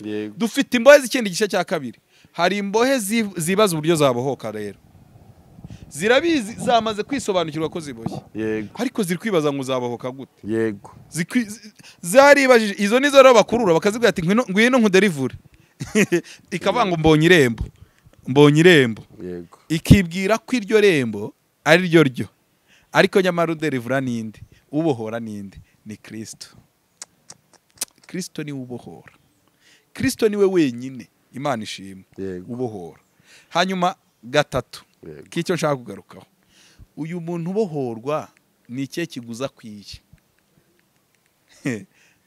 Yego. Dufite imbohe z'ikindi gice cya kabiri. Hari imbohe zibaza uburyo zabohoka rero. Zirabizi, zamaze kwisobanukirwa ko ziboshye. Yego. Ariko ziri kwibaza ngo zabohoka gute? Yego. Zaribajije izo nizo rero bakurura bakazibwira ati ngwino ngwino nkuderivure. Ikavuga ngo mbonye irembo. Mbonye irembo. Yego. Ikibwira ko iryo rembo ari ryo ryo. Ariko nyamara uderivura ninde? Ubohora ninde? Ni Kristo. Kristo niwe ubohora. Kristo niwe wenyine Imana ishimwe. Yego. Ubohora. Hanyuma gatatu Yego. k'icyo nshaka kugarukaho. Uyu muntu ubohorwa ni ikihe kiguzi akwiye?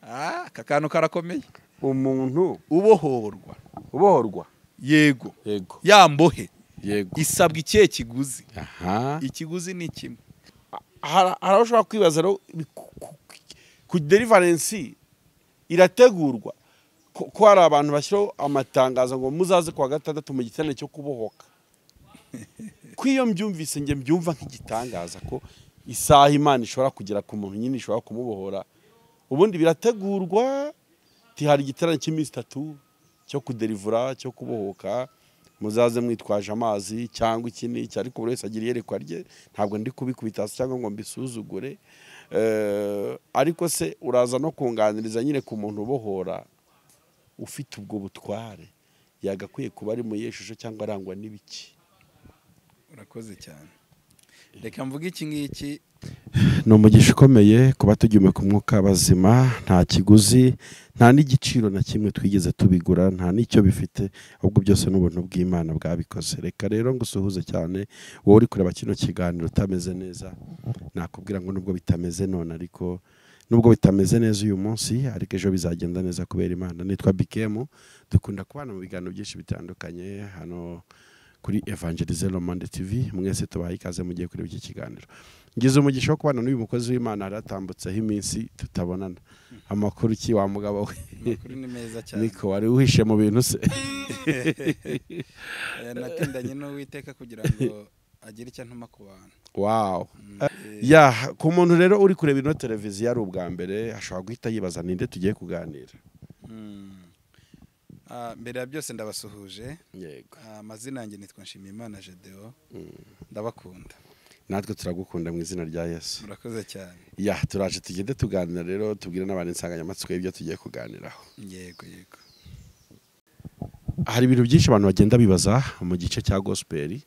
Aka kantu karakomeye. Umuntu ubohorwa. Ubohorwa. Yego. Yego. Ya mbohe. Yego. Isabwa ikihe kiguzi? Aha. Ikiguzi ni kimwe. Hari aho ushobora kwibaza rero ku deliverance irategurwa ko hari abantu bashyiraho amatangazo ngo muzaze kuwa gatandatu mu giterane cyo kubohoka. Ko iyo mbyumvise njye mbyumva nk'igitangaza ko isaha Imana ishobora kugera ku muntu nyine ishobora kumubohora. Ubundi birategurwa, hari igiterane cy'iminsi 3 cyo kuderivura, cyo kubohoka, muzaze mwitwaje amazi cyangwa iki n'iki, ariko buri wese agira iyerekwa rye, ntabwo ndi kubikubita hasi cyangwa ngo mbisuzugure. Ariko se uraza no kunganiriza nyine ku muntu ubohora ufite ubwo butware yagakwiye kuba ari mu yeshusho cyangwa arangwa n'ibiki? Urakoze cyane. Reka mvuge iki ngiki. Ni umugisha ukomeye kuba tugiye ku mwuka bazima, nta kiguzi, nta n'igiciro na kimwe twigeze tubigura, nta n'icyo bifite, ahubwo byose n'ubuntu bw'Imana bwabikoze. Reka rero ngusuhuze cyane wowe uri kureba kino kiganiro utameze neza, nakubwira ngo nubwo bitameze none, ariko nubwo bitameze neza uyu munsi, ariko ejo bizagenda neza kubera Imana. Nitwa Bikemu, dukunda kubana mu biganiro byinshi bitandukanye hano kuri Evangelize Le Monde TV. Mwese tubaha ikaze mugiye kureba iki kiganiro. Ngize umugisha wo kubana n'uyu mukozi w'Imana, haratambutseho iminsi tutabonana. Amakuru ki wa mugabo we? Amakuru ni meza cyane. Niko wari uhishe mu bintu se? Natindanye n'Uwiteka kugira ngo agire icyo antuma ku bantu. Wow. Ya, ku muntu rero uri kureba ino televiziyo ari ubwa mbere, ashobora guhita yibaza ninde tugiye kuganira. Mbere ya byose ndabasuhuje. Yego. Amazina yanjye nitwa Nshimiyimana Gedeon. Ndabakunda. Natwe turagukunda mu izina rya Yesu. Murakoze cyane. Ya, turaje tugende tuganira rero, tubwire n'abantu insanganyamatsiko y'ibyo tugiye kuganiraho. Yego yego. Hari ibintu byinshi abantu bagenda bibaza mu gice cya gospel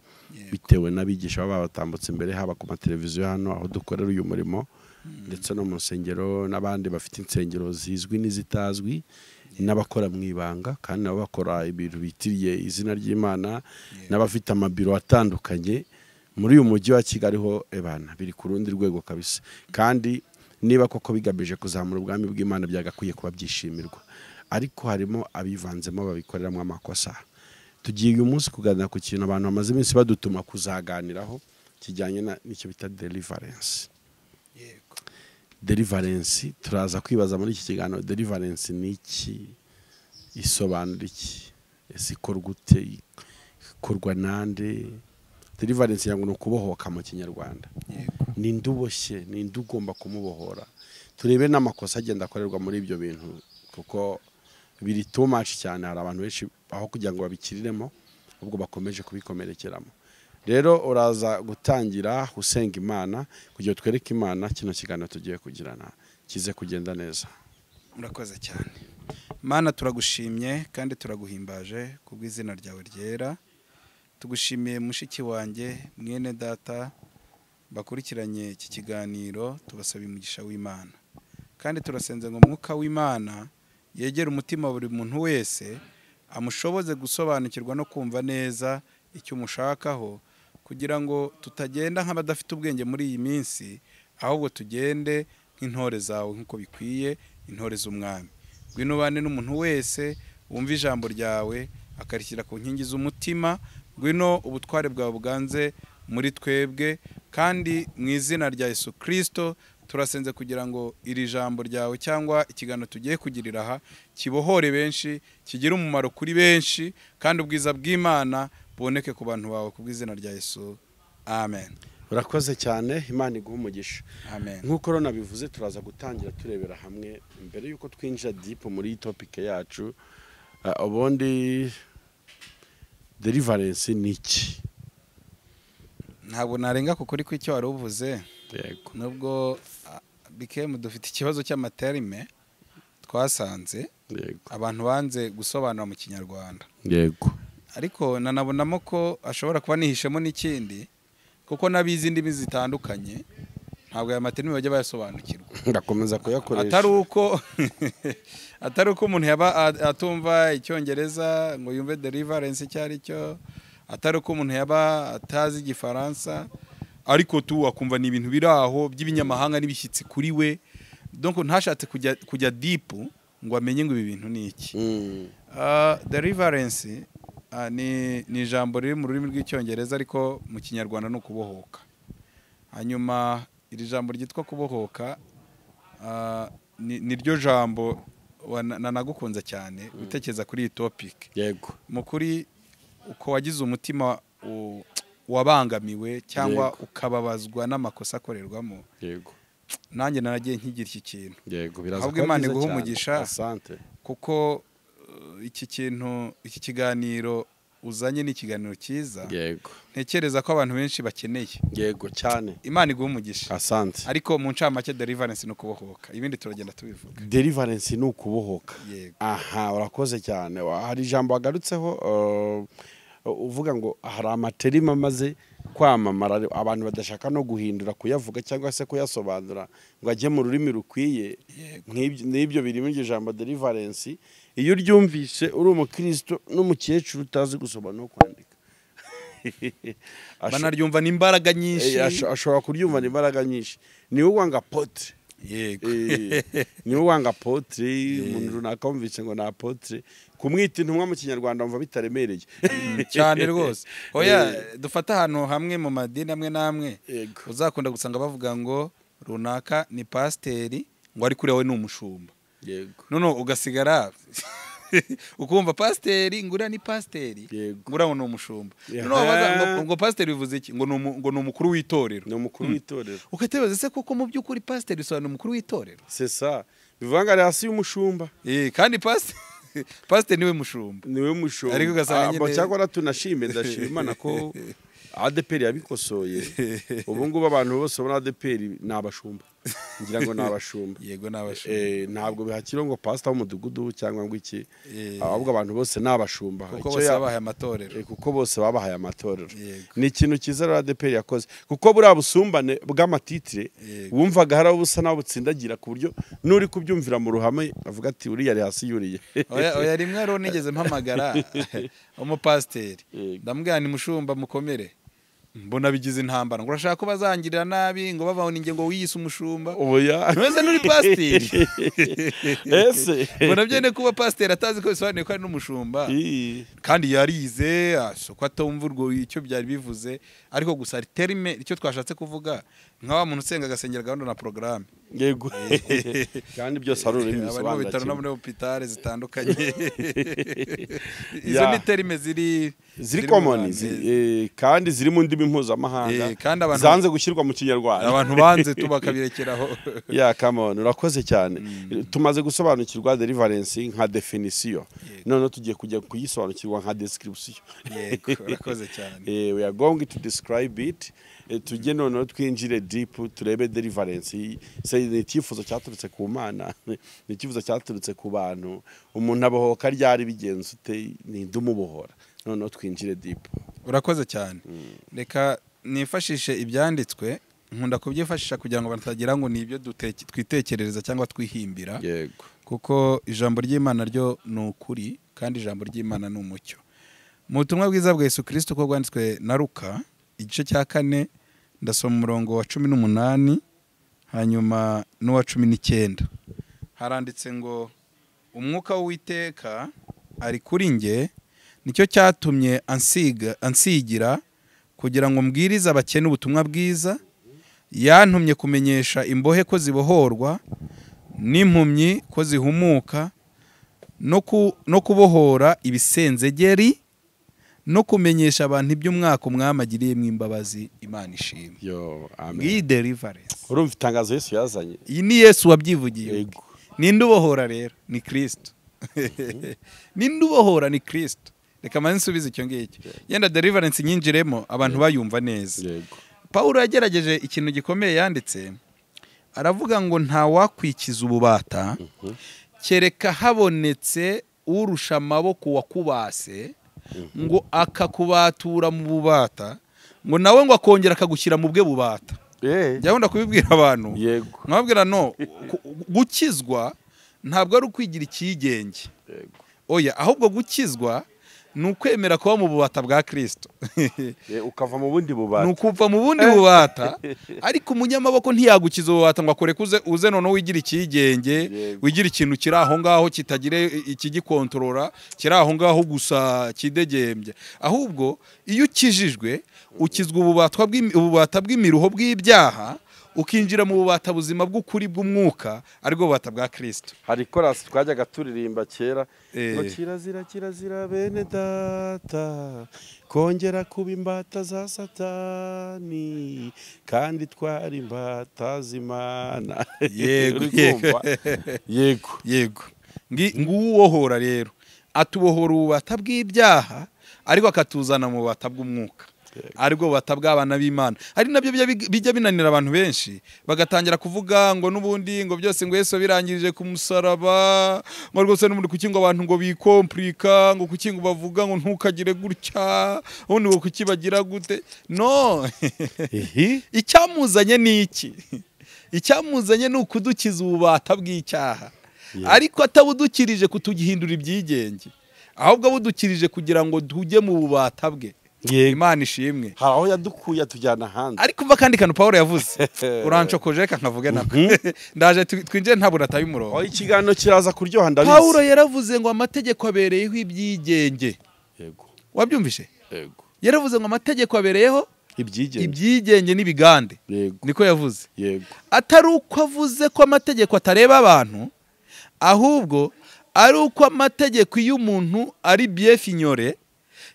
bitewe n'abigisha baba batambutse imbere, haba ku mateleviziyo hano aho dukorera uyu murimo, ndetse no mu nsengero n'abandi bafite insengero zizwi n'izitazwi, n'abakora mu ibanga kandi nabo bakora ibintu bitiriye izina ry'Imana, n'abafite amabiro atandukanye muri uyu mujyi wa Kigali ho ebana biri ku rundi rwego kabisa. Kandi niba koko bigamije kuzamura ubwami bw'Imana byagakwiye kuba byishimirwa, ariko harimo abivanzemo babikoreramo amakosa. Tugiye uyu munsi kuganira ku kintu abantu bamaze iminsi badutuma kuzaganiraho kijyanye n'icyo bita deliverance. Yego. Deliverance turaza kwibaza muri iki kiganiro, deliverance ni iki, isobanura iki, ese ikorwa ute, ikorwa nande? Deliverance yangu ni ukubohoka mu Kinyarwanda. Ninde uboshye, ninde ugomba kumubohora? Turebe n'amakosa agenda akorerwa muri ibyo bintu kuko biri too much cyane. Hari abantu benshi aho kugira ngo babikiriremo ubwo bakomeje kubikomerekeramo. Rero uraza gutangira usenga Imana kugira twereke Imana kino kiganiro tugiye kugirana kize kugenda neza. Murakoze cyane. Mana, turagushimye kandi turaguhimbaje kubw'izina ryawe ryera. Tugushimiye mushiki wanjye mwene data bakurikiranye iki kiganiro, tubasaba umugisha w'Imana. Kandi turasenze ngo umwuka w'Imana yegere umutima buri muntu wese, amushoboze gusobanukirwa no kumva neza icyo umushakaho, kugira ngo tutagenda nk'abadafite ubwenge muri iyi minsi, ahubwo tugende nk'intore zawe nk'uko bikwiye, intore z'umwami. Ngwino ubane n'umuntu wese wumva ijambo ryawe akarishyira ku nkingi z'umutima. Ngwino ubutware bwawe buganze muri twebwe, kandi mu izina rya Yesu Kristo turasenze kugira ngo iri jambo ryawe cyangwa ikiganiro tugiye kugirira aha kibohore benshi, kigire umumaro kuri benshi, kandi ubwiza bw'Imana buboneke ku bantu bawe kubw'izina rya Yesu. Amen. Urakoze cyane, Imana iguhe umugisha. Amen. Nkuko rero nabivuze, turaza gutangira turebera hamwe mbere yuko twinjira deep muri topic yacu. Ubundi deliverance ni iki? Ntabwo narenga ku kuri kw'icyo wari uvuze. Yego. Nubwo BKM dufite ikibazo cy'amaterime twasanze. Yego. Abantu banze gusobanura mu Kinyarwanda. Yego. Ariko nanabonamo ko ashobora kuba nihishemo n'ikindi, kuko n'abizi indimi zitandukanye ntabwo aya materime bajya bayasobanukirwa. Ndakomeza kuyakoresha. Atari uko umuntu yaba atumva Icyongereza ngo yumve deliverance icyo ari cyo, atari uko umuntu yaba atazi Igifaransa, ariko tu akumva ni ibintu biri aho by'ibinyamahanga n'ibishyitsi kuri we. Donc ntashatse kujya deep ngo amenye ngo ibi bintu ni iki. Deliverance ni ijambo riri mu rurimi rw'Icyongereza, ariko mu Kinyarwanda ni ukubohoka. Hanyuma iri jambo ryitwa kubohoka ni ryo jambo nanagukunze cyane gutekereza kuri iyi topic. Yego. Mu kuri uko wagize umutima wabangamiwe cyangwa ukababazwa n'amakosa akorerwamo. Yego. Nanjye naragiye nkigira iki kintu. Yego, biraza. Ahubwo Imana iguhe umugisha. Asante. Kuko iki kintu, iki kiganiro uzanye ni ikiganiro cyiza. Yego. Ntekereza ko abantu benshi bakeneye. Yego cyane. Imana iguhe umugisha. Asante. Ariko mu ncamake deliverance ni ukubohoka. Ibindi turagenda tubivuga. Deliverance ni ukubohoka. Yego. Aha, urakoze cyane. Hari ijambo wagarutseho uvuga ngo hari amaterima amaze kwamamara abantu badashaka no guhindura kuyavuga cyangwa se kuyasobanura ngo ajye mu rurimi rukwiye. N'ibyo biri muri iryo jambo deliverance. Iyo uryumvise uri umukristo n'umukecuru utazi gusoma no kwandika, banaryumva n'imbaraga nyinshi. Ashobora kuryumva n'imbaraga nyinshi. Niwe wanga apotre. Yego. Niwe wanga apotre, umuntu runaka wumvise ngo ni apotre, kumwita intumwa mu Kinyarwanda wumva bitaremereye cyane rwose. Oya, dufata ahantu hamwe mu madini amwe n'amwe uzakunda gusanga bavuga ngo runaka ni pasiteri, ngo ari kuri we ni umushumba. Yego. None ugasigara ukumva pasiteri ngura ni pasiteri, ngura ni umushumba. None wabaza ngo pasiteri bivuze iki? Ngo ni umukuru w'itorero. Ni umukuru w'itorero. Ukatebaza se koko mu by'ukuri pasiteri bisobanura umukuru w'itorero? C'est ça. Bivuga ngo ari hasi y'umushumba. Kandi pasiteri niwe mushumba. Niwe mushumba. Ariko ugasanga nyine cyakora tunashime, ndashima Imana ko ADPR yabikosoye. Ubu ngubu abantu bose muri ADPR ni abashumba. Ngira ngo ni abashumba. Yego, ni abashumba. Ntabwo bihakira ngo pastor w'umudugudu cyangwa ngo iki, ahubwo abantu bose ni abashumba. Kuko bose babahaye amatorero. Kuko bose babahaye amatorero. Ni ikintu cyiza rero ADPR yakoze, kuko buriya busumbane bw'amatitire wumvaga hari ubusa nawe butsindagira ku buryo nuri kubyumvira mu ruhame avuga ati uriya ari hasi yuriye. Oya, rimwe rero nigeze mpamagara umupasiteri, ndamubwira ni mushumba mukomere, mbona bigize intambara ngo urashaka ko bazangirira nabi ngo bavaho ninge ngo wiyise umushumba. Oya, ntuze nuri pasiteri. Ese mbona byene kuba pasiteri atazi ko bisobanuye ko ari n'umushumba, kandi yarize ko atumva urwo icyo byari bivuze, ariko gusa terime icyo twashatse kuvuga nka wa muntu usenga agasengera gahunda na programme. Yego. Kandi byose ari ururimi bisobanura. Mu bitaro no muri hôpital zitandukanye. Izo ni terime ziri common, kandi ziri mu ndimi mpuzamahanga, kandi abantu zanze gushyirwa mu Kinyarwanda. Abantu banze tu bakabirekeraho. Ya, come on, urakoze cyane. Tumaze gusobanukirwa deliverance nka definition. None tugiye kujya kuyisobanukirwa nka description. Yego, urakoze cyane. We are going to describe it. Tujye none twinjire deep turebe deliverance. Se ni icyifuzo cyaturutse ku Mana, ni icyifuzo cyaturutse ku bantu. Umuntu abohoka ryari bigenze ute, ni ndumubohora. None twinjire deep. Urakoze cyane. Reka nifashishe ibyanditswe, nkunda kubyifashisha kugira ngo batagira ngo ni ibyo twitekerereza cyangwa twihimbira. Yego. Kuko ijambo ry'Imana ryo ni ukuri, kandi ijambo ry'Imana ni umucyo. Mu butumwa bwiza bwa Yesu Kristo ko bwanditswe na Luka igice cya 4, ndasoma umurongo wa 18 hanyuma n'uwa 19. Haranditse ngo umwuka w'Uwiteka ari kuri nge, nicyo cyatumye ansigira kugira ngo mbwirize abakene ubutumwa bwiza, yantumye kumenyesha imbohe ko zibohorwa, n'impumyi ko zihumuka, no kubohora ibisenzegeri, no kumenyesha abantu iby'umwaka umwami agiriyemo imbabazi. Imana ishimwe. Yo, amen. Ngiyi deliverance. Urumva itangazo Yesu yazanye. Iyi ni Yesu wabyivugiye. Ninde ubohora rero? Ni Kristo. Ninde ubohora? Ni Kristo. Reka maze nsubize icyo ngicyo, yenda deliverance nyinjiremo abantu bayumva neza. Pawulo yagerageje ikintu gikomeye, yanditse aravuga ngo nta wakwikiza ububata kereka habonetse urusha amaboko wakubase, ngo akakubatura mu bubata, ngo nawe ngo akongera akagushyira mu bwe bubata. Njya wenda kubibwira abantu, nkababwira no gukizwa ntabwo ari ukwigira icyigenge, oya, ahubwo gukizwa ni ukwemera kuba mu bubata bwa Kristo. Ukava mu bundi bubata. Ni ukuva mu bundi bubata, ariko umunyamaboko ntiyagukiza ububata ngo akore uze noneho wigira icyigenge, wigira ikintu kiri aho ngaho kitagire ikigikontorora, kiri aho ngaho gusa kidegembye. Ahubwo iyo ukijijwe ukizwa ububata bw'imiruho bw'ibyaha, ukinjira mu bubata buzima bw'ukuri bw'umwuka, aribwo bubata bwa Kristo. Hari korasi twajyaga turirimba kera ngo kirazira kirazira bene data kongera kuba imbata za Satani kandi twari imbata z'Imana. Yego yego yego. Nguwohora rero atubohora ububata bw'ibyaha, ariko akatuzana mu bubata bw'umwuka, aribwo bubata bw'abana b'Imana. Ari nabyo bijya binanira abantu benshi, bagatangira kuvuga ngo n'ubundi ngo byose ngo Yesu birangirije ku musaraba, ngo rwose n'ubundi kuki ngo abantu ngo bikomplika, ngo kuki ngo bavuga ngo ntukagire gutya, ubundi ngo kuki bagira gute. No. Icyamuzanye ni iki? Icyamuzanye ni ukudukiza ububata bw'icyaha, ariko atabudukirije kutugihindura ibyigenge, ahubwo abudukirije kugira ngo tujye mu bubata bwe. Imana ishimwe. Hari aho yadukuye atujyana hanze. Ariko umva kandi kantu Pawulo yavuze, urancokoje reka nkavuge nako. Ndaje twinjire ntabwo nataye umurongo. Ikiganiro kiraza kuryoha ndabizi. Pawulo yaravuze ngo amategeko abereyeho ibyigenge. Yego. Wabyumvishe? Yego. Yaravuze ngo amategeko abereyeho ibyigenge, ibyigenge n'ibigande. Yego. Niko yavuze. Yego. Atari uko avuze ko amategeko atareba abantu, ahubwo ari uko amategeko iyo umuntu ari bien fignore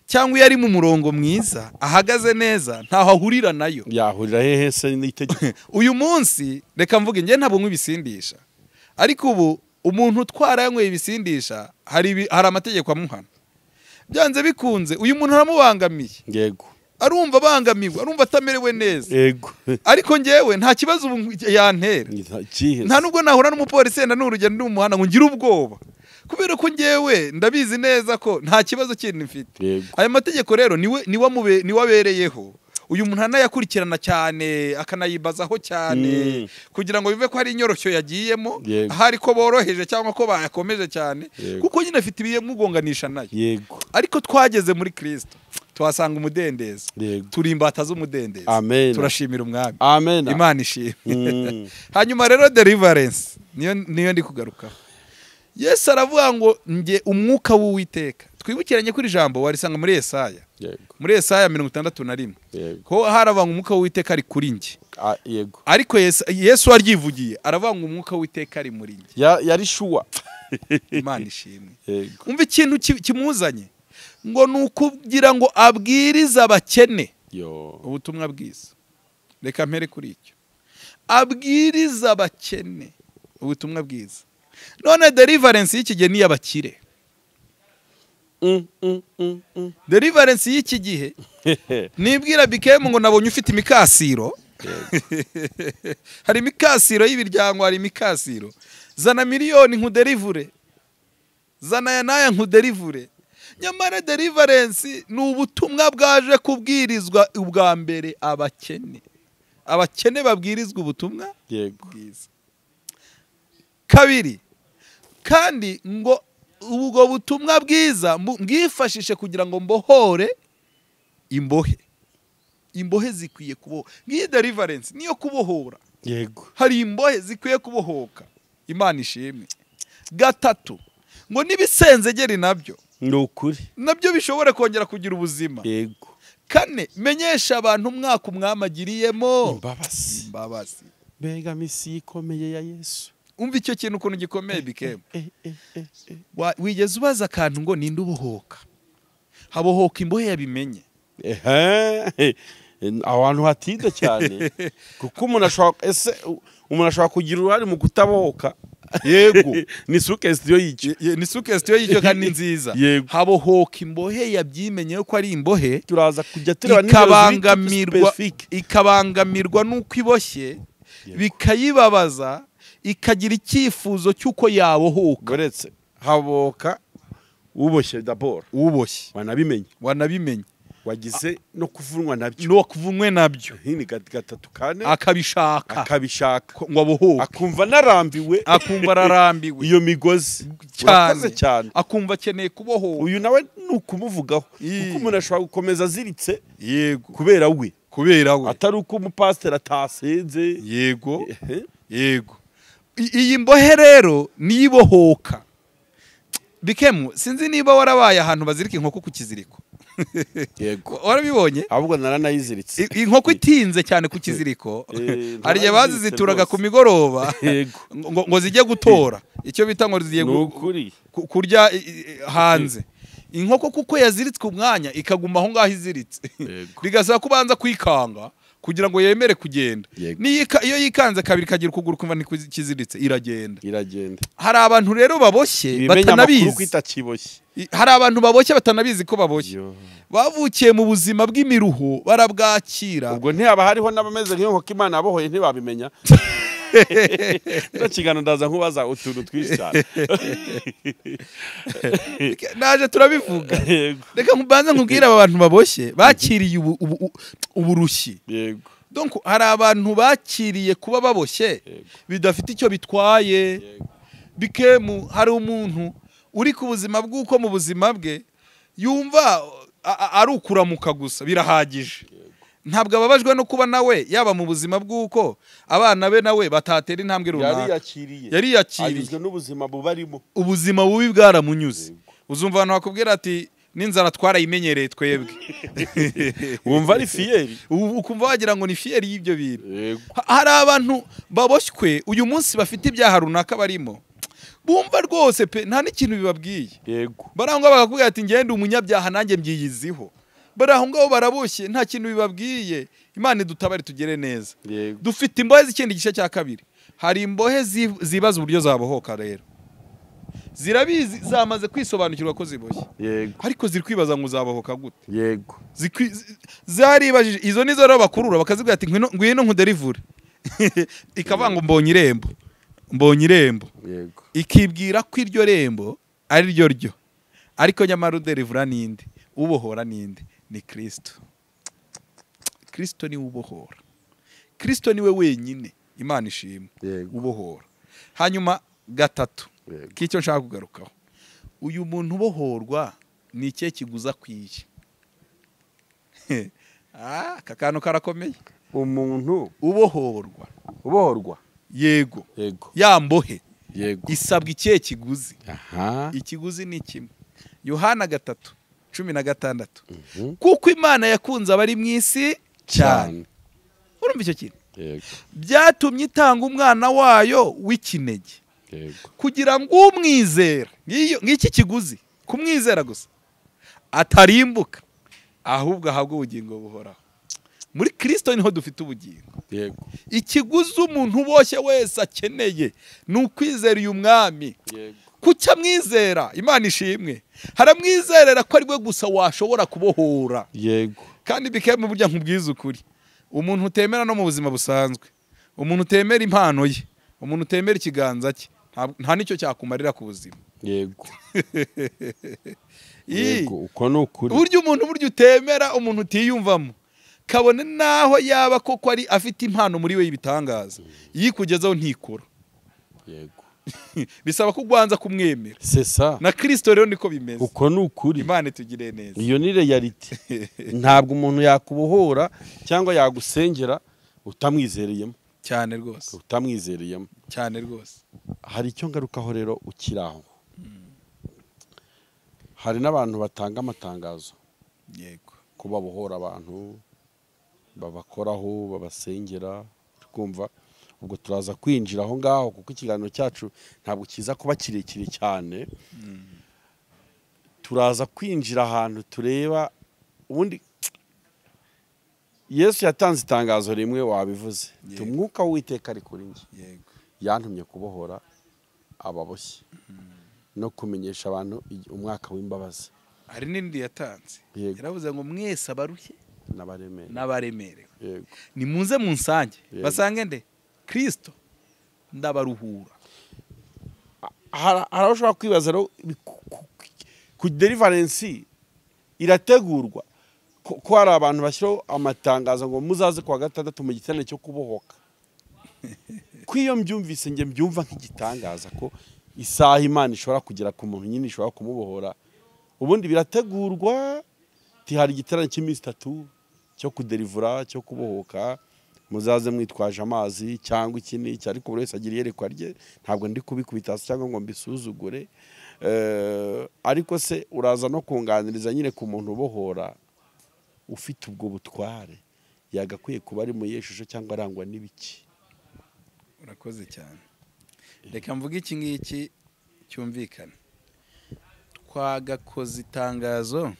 cyangwa iyo ari mu murongo mwiza ahagaze neza ntaho ahurira nayo. Yahurira hehe se n'itegeko? Uyu munsi reka mvuge, nge ntabwo nk'ibisindisha, ariko ubu umuntu utwara yanyweye ibisindisha hari amategeko amuhana byanze bikunze. Uyu muntu aramubangamiye. Yego. Arumva abangamiwe, arumva atamerewe neza. Yego. Ariko ngewe nta kibazo ubu yantera. Nta nubwo nahura n'umupolisi yenda n'urugendo ndi mu muhanda ngo ngire ubwoba, kubera ko ngewe ndabizi neza ko nta kibazo kindi mfite. Aya mategeko rero niwe abereyeho. Uyu muntu anayakurikirana cyane, akanayibazaho cyane, kugira ngo bive ko hari inyoroshyo yagiyemo, ahari ko boroheje cyangwa ko bayakomeje cyane, kuko nyine afite ibimugonganisha nayo. Yego. Ariko twageze muri Kristo tuhasanga umudendezo, turi imbata z'umudendezo. Turashimira Umwami. Amen. Imana ishimwe. Hanyuma rero deliverance niyo ndi kugarukaho. Yesu aravuga ngo nge umwuka w'Uwiteka. Twibukiranye kuri jambo warisanga muri Yesaya. Yego. Muri Yesaya 61. Yego. Ko haravuga ngo umwuka w'Uwiteka ari kuri nge. Yego. Ariko Yesu aryivugiye aravuga ngo umwuka w'Uwiteka ari muri nge. Yari shuwa. Imana ishimwe. Yego. Umva ikintu kimuzanye ngo nukugira ngo abwirize abakene ubutumwa bwiza. Reka mpere kuri icyo. Abwiriza abakene ubutumwa bwiza. None deliverance y'iki gihe ni y'abakire. Deliverance y'iki gihe nibwira bikemu ngo nabonye ufite imikasiro. Hari imikasiro y'ibiryango, hari imikasiro. Zana miliyoni nkuderivure, zana ya naya nkuderivure. Nyamara deliverance ni ubutumwa bwaje kubwirizwa ubwa mbere abakene. Abakene babwirizwa ubutumwa bwiza. Kabiri, kandi ngo ubwo butumwa bwiza mbwifashishe kugira ngo mbohore imbohe. Imbohe zikwiye kubohoka. Ngiyi deliverance niyo kubohora. Yego. Hari imbohe zikwiye kubohoka. Imana ishimwe. Gatatu, ngo n'ibisenzegeri nabyo ni ukuri, nabyo bishobora kongera kugira ubuzima. Yego. Kane, menyesha abantu umwaka umwami agiriyemo imbabazi. Imbabazi. Mbega misi ikomeye ya Yesu. Umva icyo kintu ukuntu gikomeye bikema. Wigeze ubaza akantu ngo ninde ubohoka? Habohoka imbohe yabimenye. Abantu hatinde cyane kuko umuntu ashobora, ese umuntu ashobora kugira uruhare mu kutabohoka? Yego. Ni suggestion y'icyo. Ni suggestion y'icyo kandi ni nziza. Habohoka imbohe yabyimenye ko ari imbohe. Turaza kujya tureba ikabangamirwa nuko iboshye, bikayibabaza, ikagira icyifuzo cy'uko yabohoka. Goretse habohoka uboshye d'abord, uboshye wanabimenye wagize no kuvunwa nabyo, no kuvunwe nabyo hini gatatu kane, akabishaka ngo abohoke, akumva narambiwe, akumva ararambiwe iyo migozi cyane cyane, akumva akeneye kubohoka. Uyu nawe nukumuvugaho kuko umuntu ashobora gukomeza aziritse. Yego. Kubera we atari uko umupasiteri atasenze. Yego. Yego. Iyi mbohe rero nibohoka. Bikemu sinzi niba warabaye ahantu bazirika inkoko ku kiziriko. Yego. Warabibonye? Ahubwo naranayiziritse. Inkoko itinze cyane ku kiziriko. Hari igihe bazizituraga ku migoroba ngo zijye gutora. Icyo bita ngo zigiye kurya hanze. Inkoko kuko yaziritswe umwanya ikaguma aho ngaho iziritse. Bigasaba kubanza kwikanga kugira ngo yemere kugenda. Iyo yikanze kabiri kagira ukuguru kumva ntikiziritse iragenda. Hari abantu rero baboshye batanabizi. Hari abantu baboshye batanabizi ko baboshye. Bavukiye mu buzima bw'imiruho barabwakira. Ubwo ntihaba hariho n'abameze nk'iyo nkoko Imana yabohoye ntibabimenya. Ndakigana ndaza nkubaza utuntu twinshi cyane. Naje turabivuga. Reka nkubanze nkubwire aba bantu baboshye bakiriye uburushyi. Yego. Donc hari abantu bakiriye kuba baboshye bidafite icyo bitwaye. Bikemu hari umuntu uri ku buzima bw'uko mu buzima bwe yumva ari ukuramuka gusa birahagije. Ntabwo ababajwe no kuba nawe yaba mu buzima bw'uko abana be nawe batatera intambwe runaka. Yari yakiriye n'ubuzima bubarimo, ubuzima bubi bwaramunyuze. Uzumva abantu bakubwira ati n'inzara twarayimenyereye twebwe. Wumva ari fiyeri, ukumva wagira ngo ni fiyeri y'ibyo bintu. Hari abantu baboshywe uyu munsi bafite ibyaha runaka barimo, bumva rwose pe nta n'ikintu bibabwiye. Yego. Barangwa bakakubwira ati ngende umunyabyaha nanjye mbyiyiziho. Bari aho ngaho baraboshye nta kintu bibabwiye. Imana idutabare tugere neza. Dufite imbohe z'ikindi gice cya kabiri. Hari imbohe zibaza uburyo zabohoka rero. Zirabizi, zamaze kwisobanukirwa ko ziboshye. Yego. Ariko ziri kwibaza ngo zabohoka gute. Yego. Zaribajije izo nizo rero bakurura bakazibwira ati ngwino nkuderivure. Ikavuga ngo mbonye irembo. Mbonye irembo. Yego. Ikibwira ko iryo rembo ari ryo ryo. Ariko nyamara uderivura ninde? Ubohora ninde? Ni Kristo. Kristo ni ubohora. Kristo niwe wenyine Imana ishimwe ubohora. Hanyuma gatatu kicyo nshaka kugarukaho, uyu muntu ubohorwa ni ikihe kiguza akwiye? Aka kantu karakomeye. Umuntu ubohorwa, yego, ya mbohe isabwa ikihe kiguzi? Ikiguzi ni kimwe. Yohana 3:16. Kuko Imana yakunze abari mu isi cyane. Urumva icyo kintu? Yego. Byatumye itanga umwana wayo w'ikinege. Yego. Kugira ngo umwizera, ngiki kiguzi, kumwizera gusa, atarimbuka ahubwo ahabwe ubugingo buhoraho. Muri Kristo niho dufite ubugingo. Yego. Ikiguzi umuntu uboshye wese akeneye ni ukwizera uyu mwami. Yego. Kucya mwizera, Imana ishimwe. Haramwizerera ko ari we gusa washobora kubohora. Yego. Kandi bikeye mu buryo nkubwiza ukuri. Umuntu utemera no mu buzima busanzwe, umuntu utemera impano ye, umuntu utemera ikiganza cye, nta nicyo cyakumarira ku buzima. Yego. Yego, uko no kuri. Buryo umuntu buryo utemera, umuntu utiyumvamo, kabone naho yaba koko ari afite impano muri we y'ibitangaza, yikugezaho ntikora. Yego. Bisaba ko ugwanza kumwemera. C'est ça. Na Kristo rero niko bimeze. Uko nukuri. Imana itugire neza. Iyo ni reality. Ntabwo umuntu yakubohora cyangwa yagusengera utamwizereyemo. Cyane rwose. Utamwizereyemo. Cyane rwose. Hari icyo ngarukaho rero ukiraho. Hari n'abantu batanga amatangazo. Yego. Kubabohora abantu babakoraho babasengera, kumva ubwo turaza kwinjira aho ngaho kuko ikiganiro cyacu ntabwo kiza kuba kirekire cyane. Turaza kwinjira ahantu tureba ubundi Yesu yatanze itangazo rimwe wabivuze. Umwuka w'Uwiteka ari kuri njye. Yego. Yantumye kubohora ababoshye no kumenyesha abantu umwaka w'imbabazi. Hari n'indi yatanze, yaravuze ngo mwese abarushye n'abaremerewe nimuze munsange, basange nde? Kristo, ndabaruhura. Hari aho ushobora kwibaza rero ku deliverance irategurwa, ko hari abantu bashyiraho amatangazo ngo muzaze kuwa gatandatu mu giterane cyo kubohoka. Ko iyo mbyumvise nge mbyumva nk'igitangaza ko isaha Imana ishobora kugera ku muntu nyine ishobora kumubohora. Ubundi birategurwa, hari igiterane cy'iminsi 3 cyo kuderivura, cyo kubohoka, muzaze mwitwaje amazi cyangwa iki n'iki, ariko buri wese agira iyerekwa rye, ntabwo ndi kubikubita cyangwa ngo mbisuzugure. Ariko se uraza no kunganiriza nyine ku muntu ubohora ufite ubwo butware, yagakwiye kuba ari mu yeshusho cyangwa arangwa n'ibiki? Urakoze cyane. Reka mvuge iki ngiki cyumvikana. Twagakoze itangazo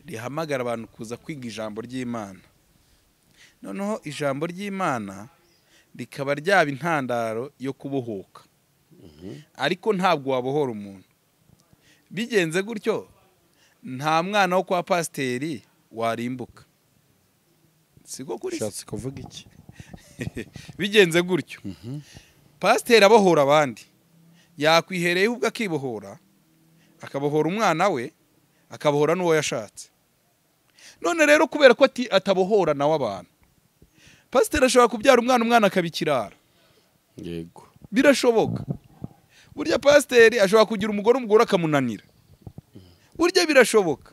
rihamagara abantu kuza kwiga ijambo ry'Imana, noneho ijambo ry'Imana rikaba ryaba intandaro yo kubohoka. Ariko ntabwo wabohora umuntu bigenze gutyo, nta mwana wo kwa pasiteri warimbuka. Siko kuri shatse kuvuga iki? Bigenze gutyo, pasiteri abohora abandi, yakwihereye ubwo akibohora, akabohora umwana we, akabohora n'uwo yashatse. None rero kubera ko atabohora nawe abantu, pasiteri ashobora kubyara umwana, umwana akabikirara. Yego, birashoboka. Burya pasiteri ashobora kugira umugore, umugore akamunanira. Burya birashoboka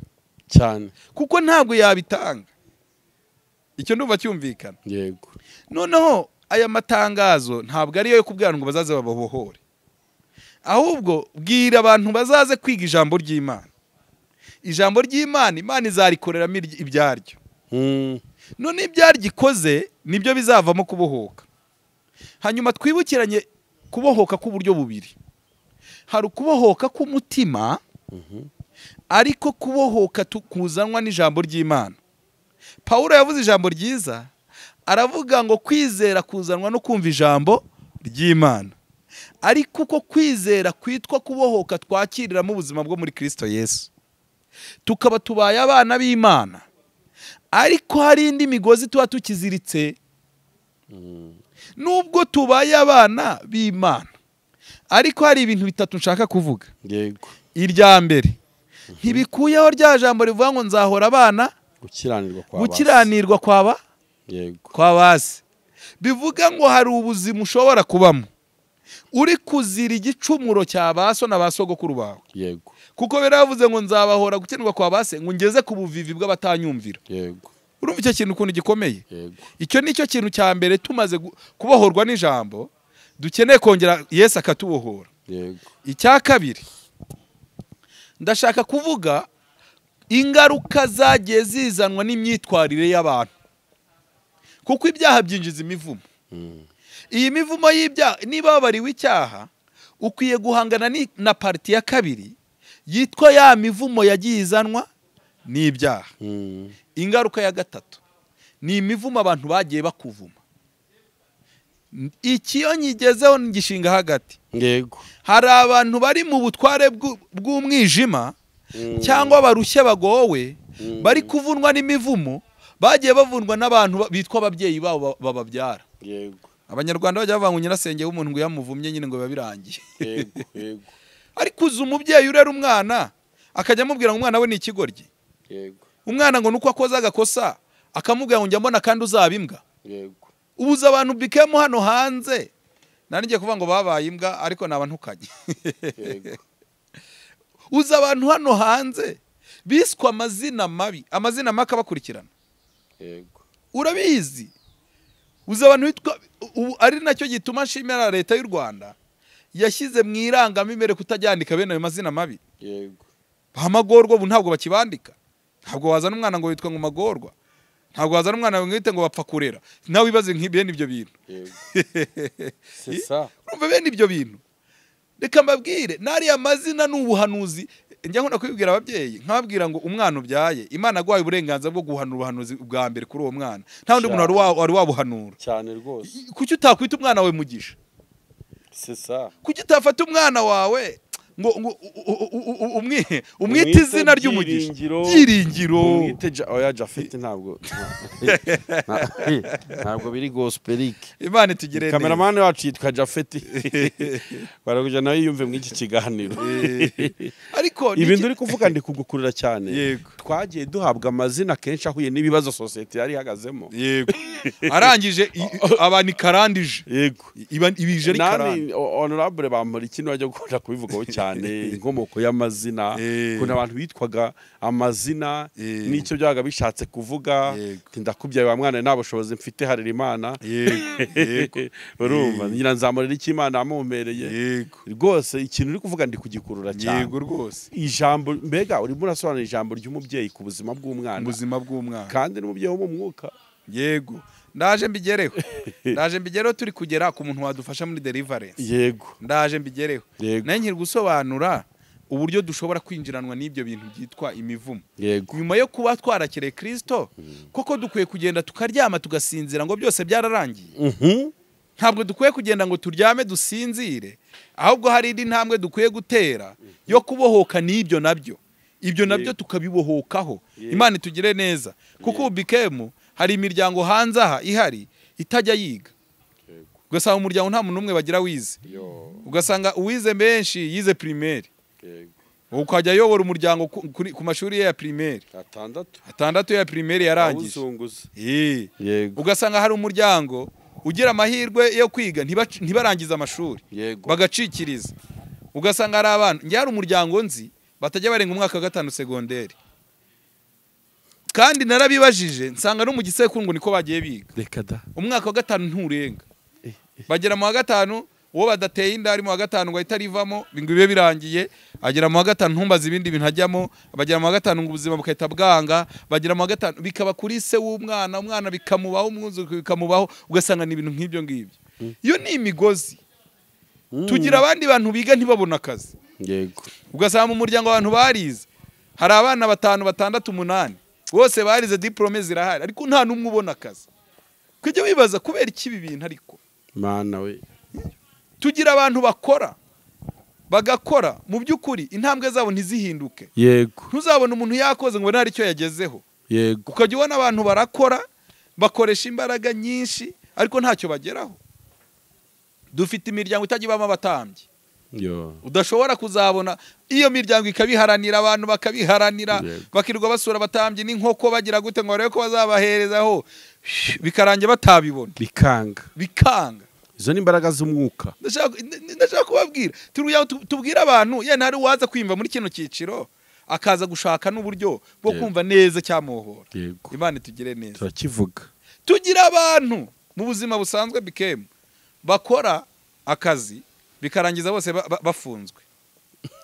cyane, kuko ntabwo yabitanga. Icyo ndumva cyumvikana. Yego. Noneho aya matangazo ntabwo ariyo yo kubwira ngo bazaze babohore, ahubwo bwira abantu bazaze kwiga ijambo ry'Imana. Ijambo ry'Imana, Imana izarikoreramo ibyaryo. None ibyaryo ikoze nibyo bizavamo kubohoka. Hanyuma twibukiranye kubohoka k'uburyo bubiri. Hari ukubohoka k'umutima, ariko kubohoka kuzanwa n'ijambo ry'Imana. Paulo yavuze ijambo ryiza, aravuga ngo kwizera kuzanwa no kumva ijambo ry'Imana. Ariko uko kwizera kwitwa kubohoka twakiriramo ubuzima bwo muri Kristo Yesu, tukaba tubaye abana b'Imana. Ariko hari indi migozi tuba tukiziritse. Nubwo tubaye abana b'Imana, ariko hari ibintu bitatu nshaka kuvuga. Yego. Irya mbere, ntibikuyeho rya jambo rivuga ngo nzahora abana gukiranirwa kwaba. Yego. Kwa basi. Bivuga ngo hari ubuzima ushobora kubamo uri kuzira igicumuro cya baso na basogokuru bawe. Yego. Kuko biravuze ngo nzabahora gukiranirwa kwa base ngo ngeze ku buvivi bw'abatanyumvira. Yego. Urumva icyo kintu ukuntu gikomeye? Yego. Icyo nicyo kintu cya mbere tumaze kubohorwa n'ijambo dukeneye kongera Yesu akatubohora. Yego. Icya kabiri, ndashaka kuvuga ingaruka zagiye zizanwa n'imyitwarire y'abantu, kuko ibyaha byinjiza imivumo. Iyi mivumo y'ibyaha, niba wabariwe icyaha, ukwiye guhangana na parti ya kabiri yitwa ya mivumo yagiye izanwa n'ibyaha. Ingaruka ya gatatu ni imivumo abantu bagiye bakuvuma. Ikiyo nyigezeho ngishinga hagati. Yego. Hari abantu bari mu butware bw'umwijima cyangwa barushye bagowe, bari kuvunwa n'imivumo bagiye bavunwa n'abantu bitwa ababyeyi babo bababyara. Yego. Abanyarwanda bajya bavuga ngo nyirasenge w'umuntu ngo yamuvumye nyine ngo biba birangiye. Yego, yego. Ariko uzi umubyeyi urera umwana akajya amubwira ngo umwana we ni ikigoryi. Yego. Umwana ngo nuko akoze agakosa akamubwira ngo njya mbona kandi uzaba imbwa. Yego. Ubuza abantu bikemo hano hanze. Nari ngiye kuvuga ngo babaye imbwa ariko naba ntukanye. Yego. Uza abantu hano hanze biswa amazina mabi, amazina maka bakurikirana. Yego. Urabizi. Uza abantu bitwa, ari nacyo gituma nshimira leta y'u Rwanda yashyize mu irangamimerere kutajyandika bene ayo mazina mabi. Yego. Amagorwa ubu ntabwo bakibandika. Ntabwo wazana umwana ngo witwa ngo magorwa. Ntabwo wazana umwana ngo wite ngo bapfa kurera. Nawe wibaze nk'ibene ibyo bintu. Yego. C'est ça. Urumva bene ibyo bintu. Reka mbabwire, nariya mazina ni ubuhanuzi. Njya nkunda kubibwira ababyeyi, nkababwira ngo umwana ubyaye, Imana aguhaye uburenganzira bwo guhanura ubuhanuzi bwa mbere kuri uwo mwana. Nta wundi muntu wari wabuhanura. Cyane rwose. Kuki utakwita umwana wawe Mugisha? C'est ça. Kuki utafata umwana wawe ngo umwite izina ry'umugisha Byiringiro, umwite oya Jafeti, ntabwo biri gospelique. Imana itugire neza. Cameraman wacu yitwa Jafeti, barakuja nawe yumve mu iki kiganiro. Ariko ibintu uri kuvuga ndi kugukurura cyane. Twagiye duhabwa amazina kenshi ahuye n'ibibazo society yari ihagazemo. Yego. Arangije abantu ikarandije. Yego. Ibije ari karande. Nani honorable bamuri kino bajya gukunda kubivugaho cyane, inkomoko y'amazina, kuna abantu bitwaga amazina n'icyo byaga bishatse kuvuga. Ndakubyaye wa mwana nta bushobozi mfite, harira Imana. Yego. Urumva ngira nzamurira iki Imana amumereye. Yego. Rwose ikintu uri kuvuga ndi kugikurura cyane. Yego rwose. Ijambo mbega urimo urasobanura ijambo ry'umubyeyi ku buzima bw'umwana. Ubuzima bw'umwana. Kandi n'umubyeyi wo mu mwuka. Yego. Ndaje mbigereho. Ndaje mbigereho, turi kugera ku muntu wadufasha muri deliverance. Yego. Ndaje mbigereho. Naye nkiri gusobanura uburyo dushobora kwinjiranwa n'ibyo bintu byitwa imivumo. Yego. Nyuma yo kuba twarakiriye Kristo, koko dukwiye kugenda tukaryama tugasinzira ngo byose byararangiye. Ntabwo dukwiye kugenda ngo turyame dusinzire, ahubwo hari indi ntambwe dukwiye gutera yo kubohoka n'ibyo nabyo. Ibyo nabyo tukabibohokaho. Imana itugire neza. Kuko ubikemu hari imiryango hanze aha ihari itajya yiga. Ugasanga umuryango nta muntu umwe bagira wize. Ugasanga uwize menshi yize primaire. Ukajya ayobora umuryango ku mashuri ye ya primaire. Atandatu ya primaire yarangije. Ugasanga hari umuryango ugira amahirwe yo kwiga ntibarangiza amashuri. Bagacikiriza. Ugasanga hari abantu, njye hari umuryango nzi batajya barenga umwaka wa 5 secondaire. Kandi narabibajije nsanga no mu gisekuru ngo niko bagiye biga. Reka da. Umwaka wa 5 nturenga. Bagera mu wa 5 uwo badateye inda ari mu wa 5 ngo ahita arivamo ngo bibe birangiye, agera mu wa 5 ntumbaze ibindi bintu ajyamo, bagera mu wa 5 ngo ubuzima bukahita bwanga, bagera mu wa 5 bikaba kuri se w'umwana, umwana bikamubaho, umwuzukuru bikamubaho, ugasanga ni ibintu nk'ibyo ngibyo. Iyo ni imigozi. Tugira abandi bantu biga ntibabona akazi. Yego. Ugasanga mu muryango abantu barize hari abana 5, 6, 8 bose barize diplome zirahari, ariko nta numwe ubona akazi. Kujya wibaza kubera iki ibi bintu? Ariko Mana we, tugira abantu bakora bagakora mu by'ukuri intambwe zabo ntizihinduke. Yego. Ntuzabona umuntu yakoze ngo nari icyo yagezeho. Yego. Ukajya ubona abantu barakora bakoresha imbaraga nyinshi ariko ntacyo bageraho. Dufite imiryango itajya abatambyi. Udashobora kuzabona iyo miryango ikabiharanira, abantu bakabiharanira, bakirwa basura abatambyi n'inkoko bagira gute ngo barebe ko bazabaherezaho, bikarangira batabibona. Bikanga. Izo ni imbaraga z'umwuka. Ndashaka kubabwira, tubwira abantu ye ntari waza kwimva muri kino cyiciro akaza gushaka n'uburyo bwo kumva neza cyamuhora. Imana itugire neza. Turakivuga. Tugira abantu mu buzima busanzwe bikemu bakora akazi bikarangiza bose bafunzwe.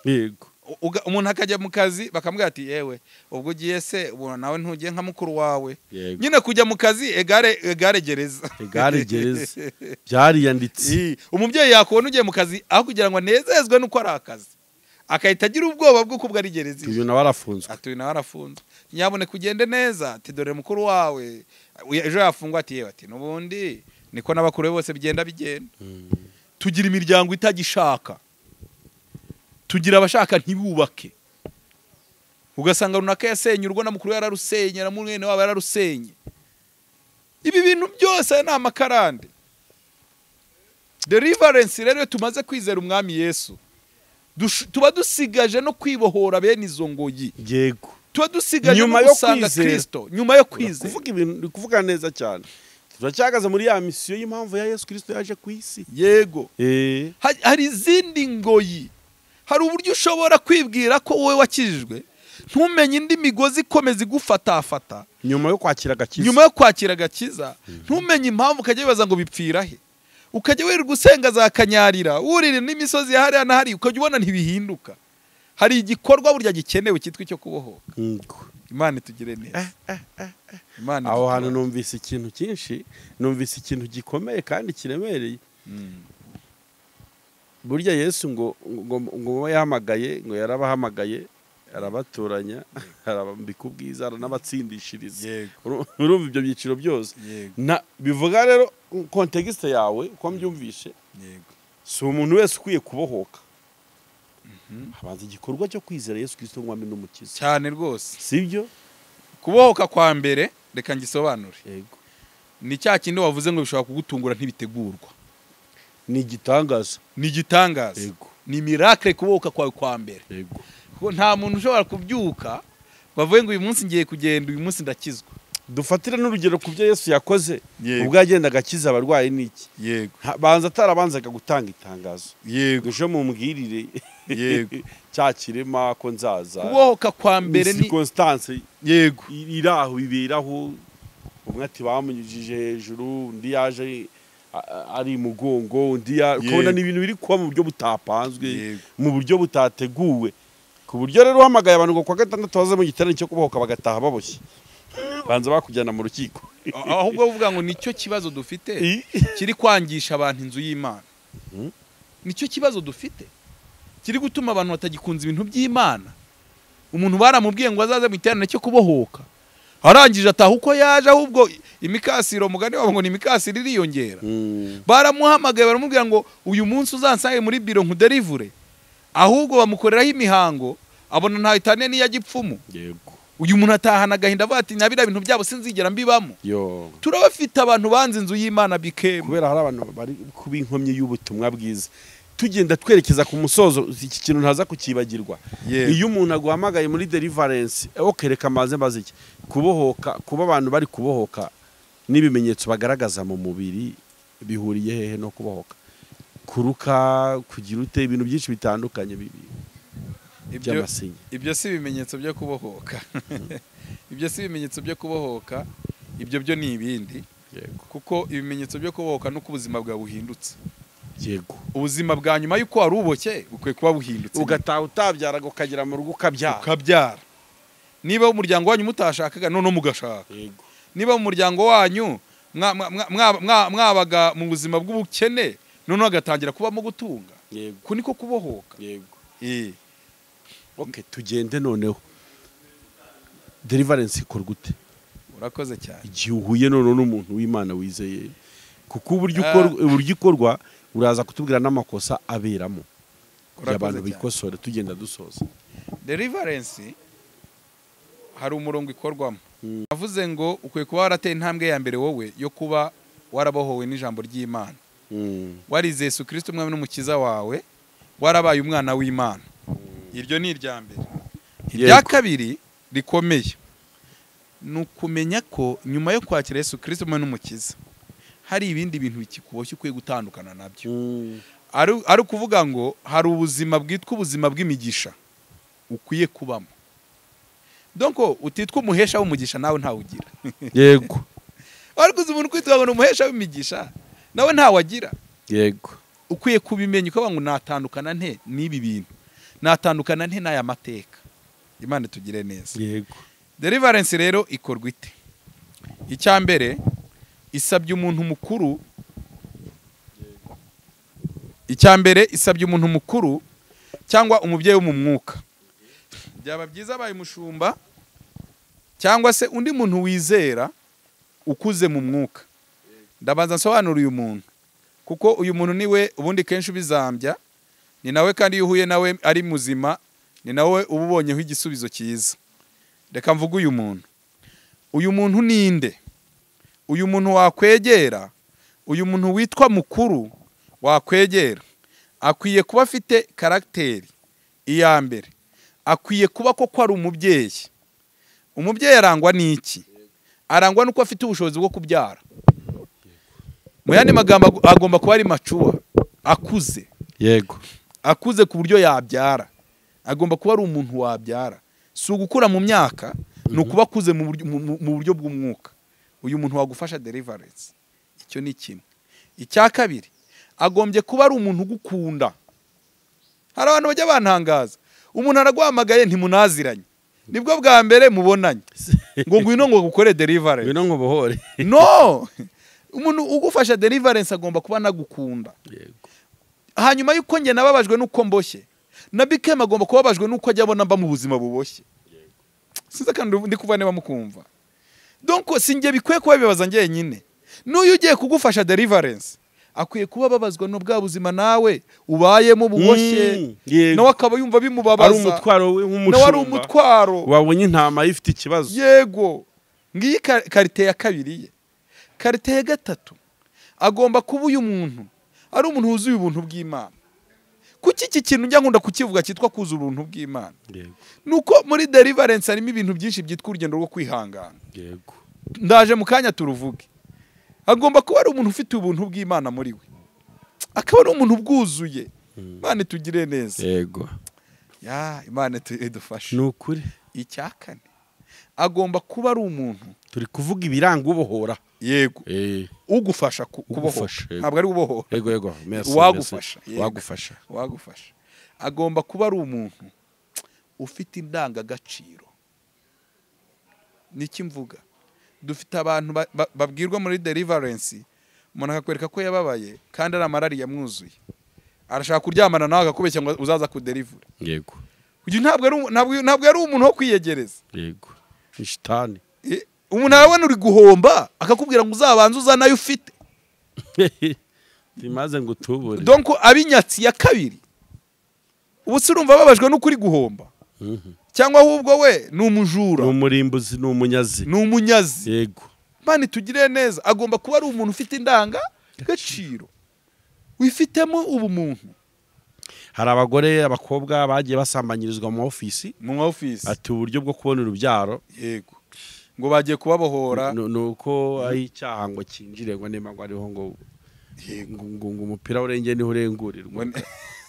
Yego. Umuntu akajya mu kazi bakamubwira ati yewe ubwo ugiye se ubona nawe ntugiye nka mukuru wawe. Nyine kujya mu kazi egare gereza. Egare gereza. Byariyanditse. Umubyeyi yakubona ugiye mu kazi aho kugira ngo anezezwe nuko ari akazi, akahita agira ubwoba bw'uko ubwo ari gereza. Uyu nawe arafunzwe. Ati uyu nawe arafunzwe. Nyabone kugende neza ati dore mukuru wawe ejo yafungwa ati yewe ati nubundi niko n'abakuru bose bigenda. Tugira imiryango itagishaka. Tugira abashaka ntibubake. Ugasanga runaka yasenye urugo na mukuru yararusenye na mwene wabo yararusenye. Ibi bintu byose ni amakarande. Deliverance rero tumaze kwizera umwami Yesu, tuba dusigaje no kwibohora bene izo ngoyi. Yego. Tuba dusigaje no gusanga Kristo nyuma yo kwizera. Kuvuga ibintu kuvuga neza cyane. Turacyagaze muri ya misiyo y'impamvu ya Yesu Kristo yaje ku isi. Yego. Hari izindi ngoyi. Hari uburyo ushobora kwibwira ko wowe wakijijwe ntumenye indi migozi ikomeza igufatafata nyuma yo kwakira agakiza. Nyuma yo kwakira agakiza ntumenye impamvu, ukajya wibaza ngo bipfira he, ukajya wirirwa usenga za kanyarira wurira n'imisozi ya hariya na hariya, ukajya ubona ntibihinduka. Hari igikorwa burya gikenewe cyitwa icyo kubohoka. Imana itugire neza. Imana. Aho hantu numvise ikintu cyinshi, numvise ikintu gikomeye kandi kiremereye. Burya Yesu ngo ngo yahamagaye, ngo yarabahamagaye, arabatoranya, arabambika ubwiza, aranabatsindishiriza. Urumva ibyo byiciro byose. Na bivuga rero context yawe uko mbyumvishe. Yego. Si umuntu wese ukwiye kubohoka. Habanza igikorwa cyo kwizera Yesu Kristo nk'Umwami n'Umukiza. Cyane rwose. Sibyo? Kubohoka kwa mbere reka ngisobanure. Yego. Ni cya kindi wavuze ngo bishobora kugutungura ntibitegurwa. Ni igitangaza. Ni igitangaza. Yego. Ni miracle kubohoka kwawe kwa mbere. Yego. Kuko nta muntu ushobora kubyuka bavuye ngo uyu munsi ngiye kugenda, uyu munsi ndakizwa. Dufatire n'urugero ku byo Yesu yakoze Yego. ubwo yagendaga akiza abarwayi n'iki. Yego. Banza atarabanzaga gutanga itangazo. Yego. Ejo mumbwirire. Yego. Cya kirema ko nzaza. Kubohoka kwa mbere ni circonstance. Yego. Iraho iberaho, umwe ati bamunyujije hejuru, undi yaje ari mugongo, undi kubona ni ibintu biri kuba mu buryo butapanzwe, mu buryo butateguwe. Ku buryo rero uhamagaye abantu ngo kwa gatandatu baze mu giterane cyo kubohoka bagataha baboshye. Banza bakujyana mu rukiko. Ahubwo uvuga ngo nicyo kibazo dufite kiri kwangisha abantu inzu y'Imana. Nicyo kibazo dufite kiri gutuma abantu batagikunza ibintu by'Imana. Umuntu baramubwiye ngo azaze mu giterane cyo kubohoka, arangije ataha uko yaje, ahubwo imikasiro mugani wabo ngo ni imikasiro iriyongera. Baramuhamagaye baramubwira ngo uyu munsi uzansange muri biro nkuderivure, ahubwo bamukoreraho imihango abona ntaho itaniye n'iya gipfumu. Yego. Uyu muntu atahana agahinda avuga ati nabira bintu byabo sinzigera mbibamo. Turabafite abantu banze inzu y'Imana bikemu. Kubera hari abantu bari kuba inkomyi y'ubutumwa bwiza. Tugenda twerekeza ku musozo, iki kintu ntaza kukibagirwa. Iyo umuntu aguhamagaye muri deliverance, okay reka maze mbaze iki. Kubohoka, kuba abantu bari kubohoka n'ibimenyetso bagaragaza mu mubiri bihuriye hehe no kubohoka? Kuruka, kugira ute, ibintu byinshi bitandukanye bibi. Ibyo si ibimenyetso byo kubohoka. Ibyo si ibimenyetso byo kubohoka, ibyo byo ni ibindi. Yego. Kuko ibimenyetso byo kubohoka nuko ubuzima bwawe buhindutse. Yego. Ubuzima bwa nyuma yuko wari uboshye bukwiye kuba buhindutse. Ugataha utabyara ukagera mu rugo ukabyara. Ukabyara. Niba umuryango wanyu mutashakaga none mugashaka. Yego. Niba umuryango wanyu mwabaga mu buzima bw'ubukene none agatangira kubamo gutunga. Yego. Ko niko kubohoka. Yego. Okay, tugende noneho. Deliverance ikorwa gute? Urakoze cyane. Igihe uhuye none n'umuntu w'Imana wizeye, kuko uburyo ikorwa uraza kutubwira n'amakosa aberamo. Abantu bikosore tugenda dusoza. Deliverance hari umurongo ikorwamo. Avuze ngo ukwiye kuba warateye intambwe ya mbere wowe yo kuba warabohowe n'ijambo ry'Imana. Warize Yesu Kristo umwami n'umukiza wawe, warabaye umwana w'Imana. Iryo ni irya mbere. Irya kabiri rikomeye ni ukumenya ko nyuma yo kwakira Yesu Kristo umwami n'umukiza hari ibindi bintu bikikuboshye ukwiye gutandukana nabyo. Ari ukuvuga ngo hari ubuzima bwitwa ubuzima bw'imigisha ukwiye kubamo. Donc utitwa umuhesha w'umugisha nawe ntawe ugira. Yego. Ariko uzi umuntu kwitwa ngo ni umuhesha w'imigisha nawe ntawe agira. Yego. Ukwiye kubimenya ukavuga ngo natandukana nte n'ibi bintu, natandukana nte n'aya mateka. Imana itugire neza. Yego. Deliverance rero ikorwa ite? Icya mbere isabye umuntu mukuru. Icya mbere isabye umuntu mukuru cyangwa umubyeyi wo mu mwuka. Byaba byiza abaye umushumba cyangwa se undi muntu wizera ukuze mu mwuka. Ndabanza nsobanura uyu muntu, kuko uyu muntu niwe ubundi kenshi ubizambya, ni nawe kandi iyo uhuye nawe ari muzima, ni nawe uba ubonyeho igisubizo cyiza. Reka mvuge uyu muntu. Uyu muntu ninde? Uyu muntu wakwegera, uyu muntu witwa mukuru wakwegera, akwiye kuba afite karagiteri. Iya mbere akwiye kuba koko ari umubyeyi. Umubyeyi arangwa n'iki? Arangwa nuko afite ubushobozi bwo kubyara. Mu yandi magambo agomba kuba ari macuwa, akuze. Yego. Akuze ku buryo yabyara. Agomba kuba ari umuntu wabyara. Si ugukura mu myaka, ni ukuba akuze mu buryo bw'umwuka. Uyu muntu wagufasha deliverance. Icyo ni kimwe. Icya kabiri, agombye kuba ari umuntu ugukunda. Hari abantu bajya bantangaza. Umuntu araguhamagaye ntimunaziranye, nibwo bwa mbere mubonanye, ngo ngwino ngo gukore deliverance, ngwino ngo bohore. No, umuntu ugufasha deliverance agomba kuba nagukunda. Yego. Hanyuma yuko nge nababajwe nuko mboshye, na Bikem agomba kubabajwe nuko ajya abona mba mu buzima buboshye. Yego. Sinzi kandi ndi kuva niba mukumva. Donc sinjye bikwiye kuba bibaza ngenyine. N'uyu ugiye kugufasha deliverance Akwiye kuba ababazwa no bwa buzima nawe ubayemo buboshye, nawe akaba yumva bimubabaza, ari umutwaro we nk'umushumba, nawe ari umutwaro, wabonye intama ifite ikibazo. Yego, ngiyi karite ya kabiri ye. Karite ya gatatu, agomba kuba uyu muntu ari umuntu wuzuye ubuntu bw'Imana. Kuki iki kintu njya nkunda kukivuga cyitwa kuzuza ubuntu bw'Imana? Nuko muri deliverance harimo ibintu byinshi byitwa urugendo rwo kwihangana. Yego, ndaje mu kanya turuvuge. Agomba kuba ari umuntu ufite ubuntu bw'Imana muri we, akaba ari umuntu bwuzuye. Imana itugire neza. Yego, ya Imana idufashe. Ni ukuri. Icya kane, agomba kuba ari umuntu, turi kuvuga ibiranga ubohora. Yego, ugufasha kubohora, ntabwo ari ubohora. Yego yego, wagufasha, wagufasha, wagufasha. Agomba kuba ari umuntu ufite indangagaciro. Niki mvuga? Dufite abantu babwirwa muri deliverance, umuntu akakwereka ko yababaye kandi ari amarari yamwuzuye, arashaka kuryamana nawe akakubeshya ngo uzaza kudelivura. Yego, uyu ntabwo ari umuntu wo kwiyegereza. Yego, ishitani. Umuntu arabona uri guhomba akakubwira ngo uzabanze uzanayo ufite, timaze ngo utubure. Donc abinyatsi ya kabiri, ubu se urumva babajwe n'ukuri guhomba, cyangwa ahubwo we ni umujura, ni umurimbuzi, ni umunyazi, ni umunyazi. Yego, Imana itugire neza. Agomba kuba ari umuntu ufite indangagaciro, wifitemo ubumuntu. Hari abagore, abakobwa bagiye basambanyirizwa mu ofisi, mu ofisi, ati uburyo bwo kubona urubyaro. Yego, ngo bagiye kubabohora nuko ari icyaha ngo kinjire, ngo nimba ngo ariho ngo ngo umupira urenge niho urengurirwa.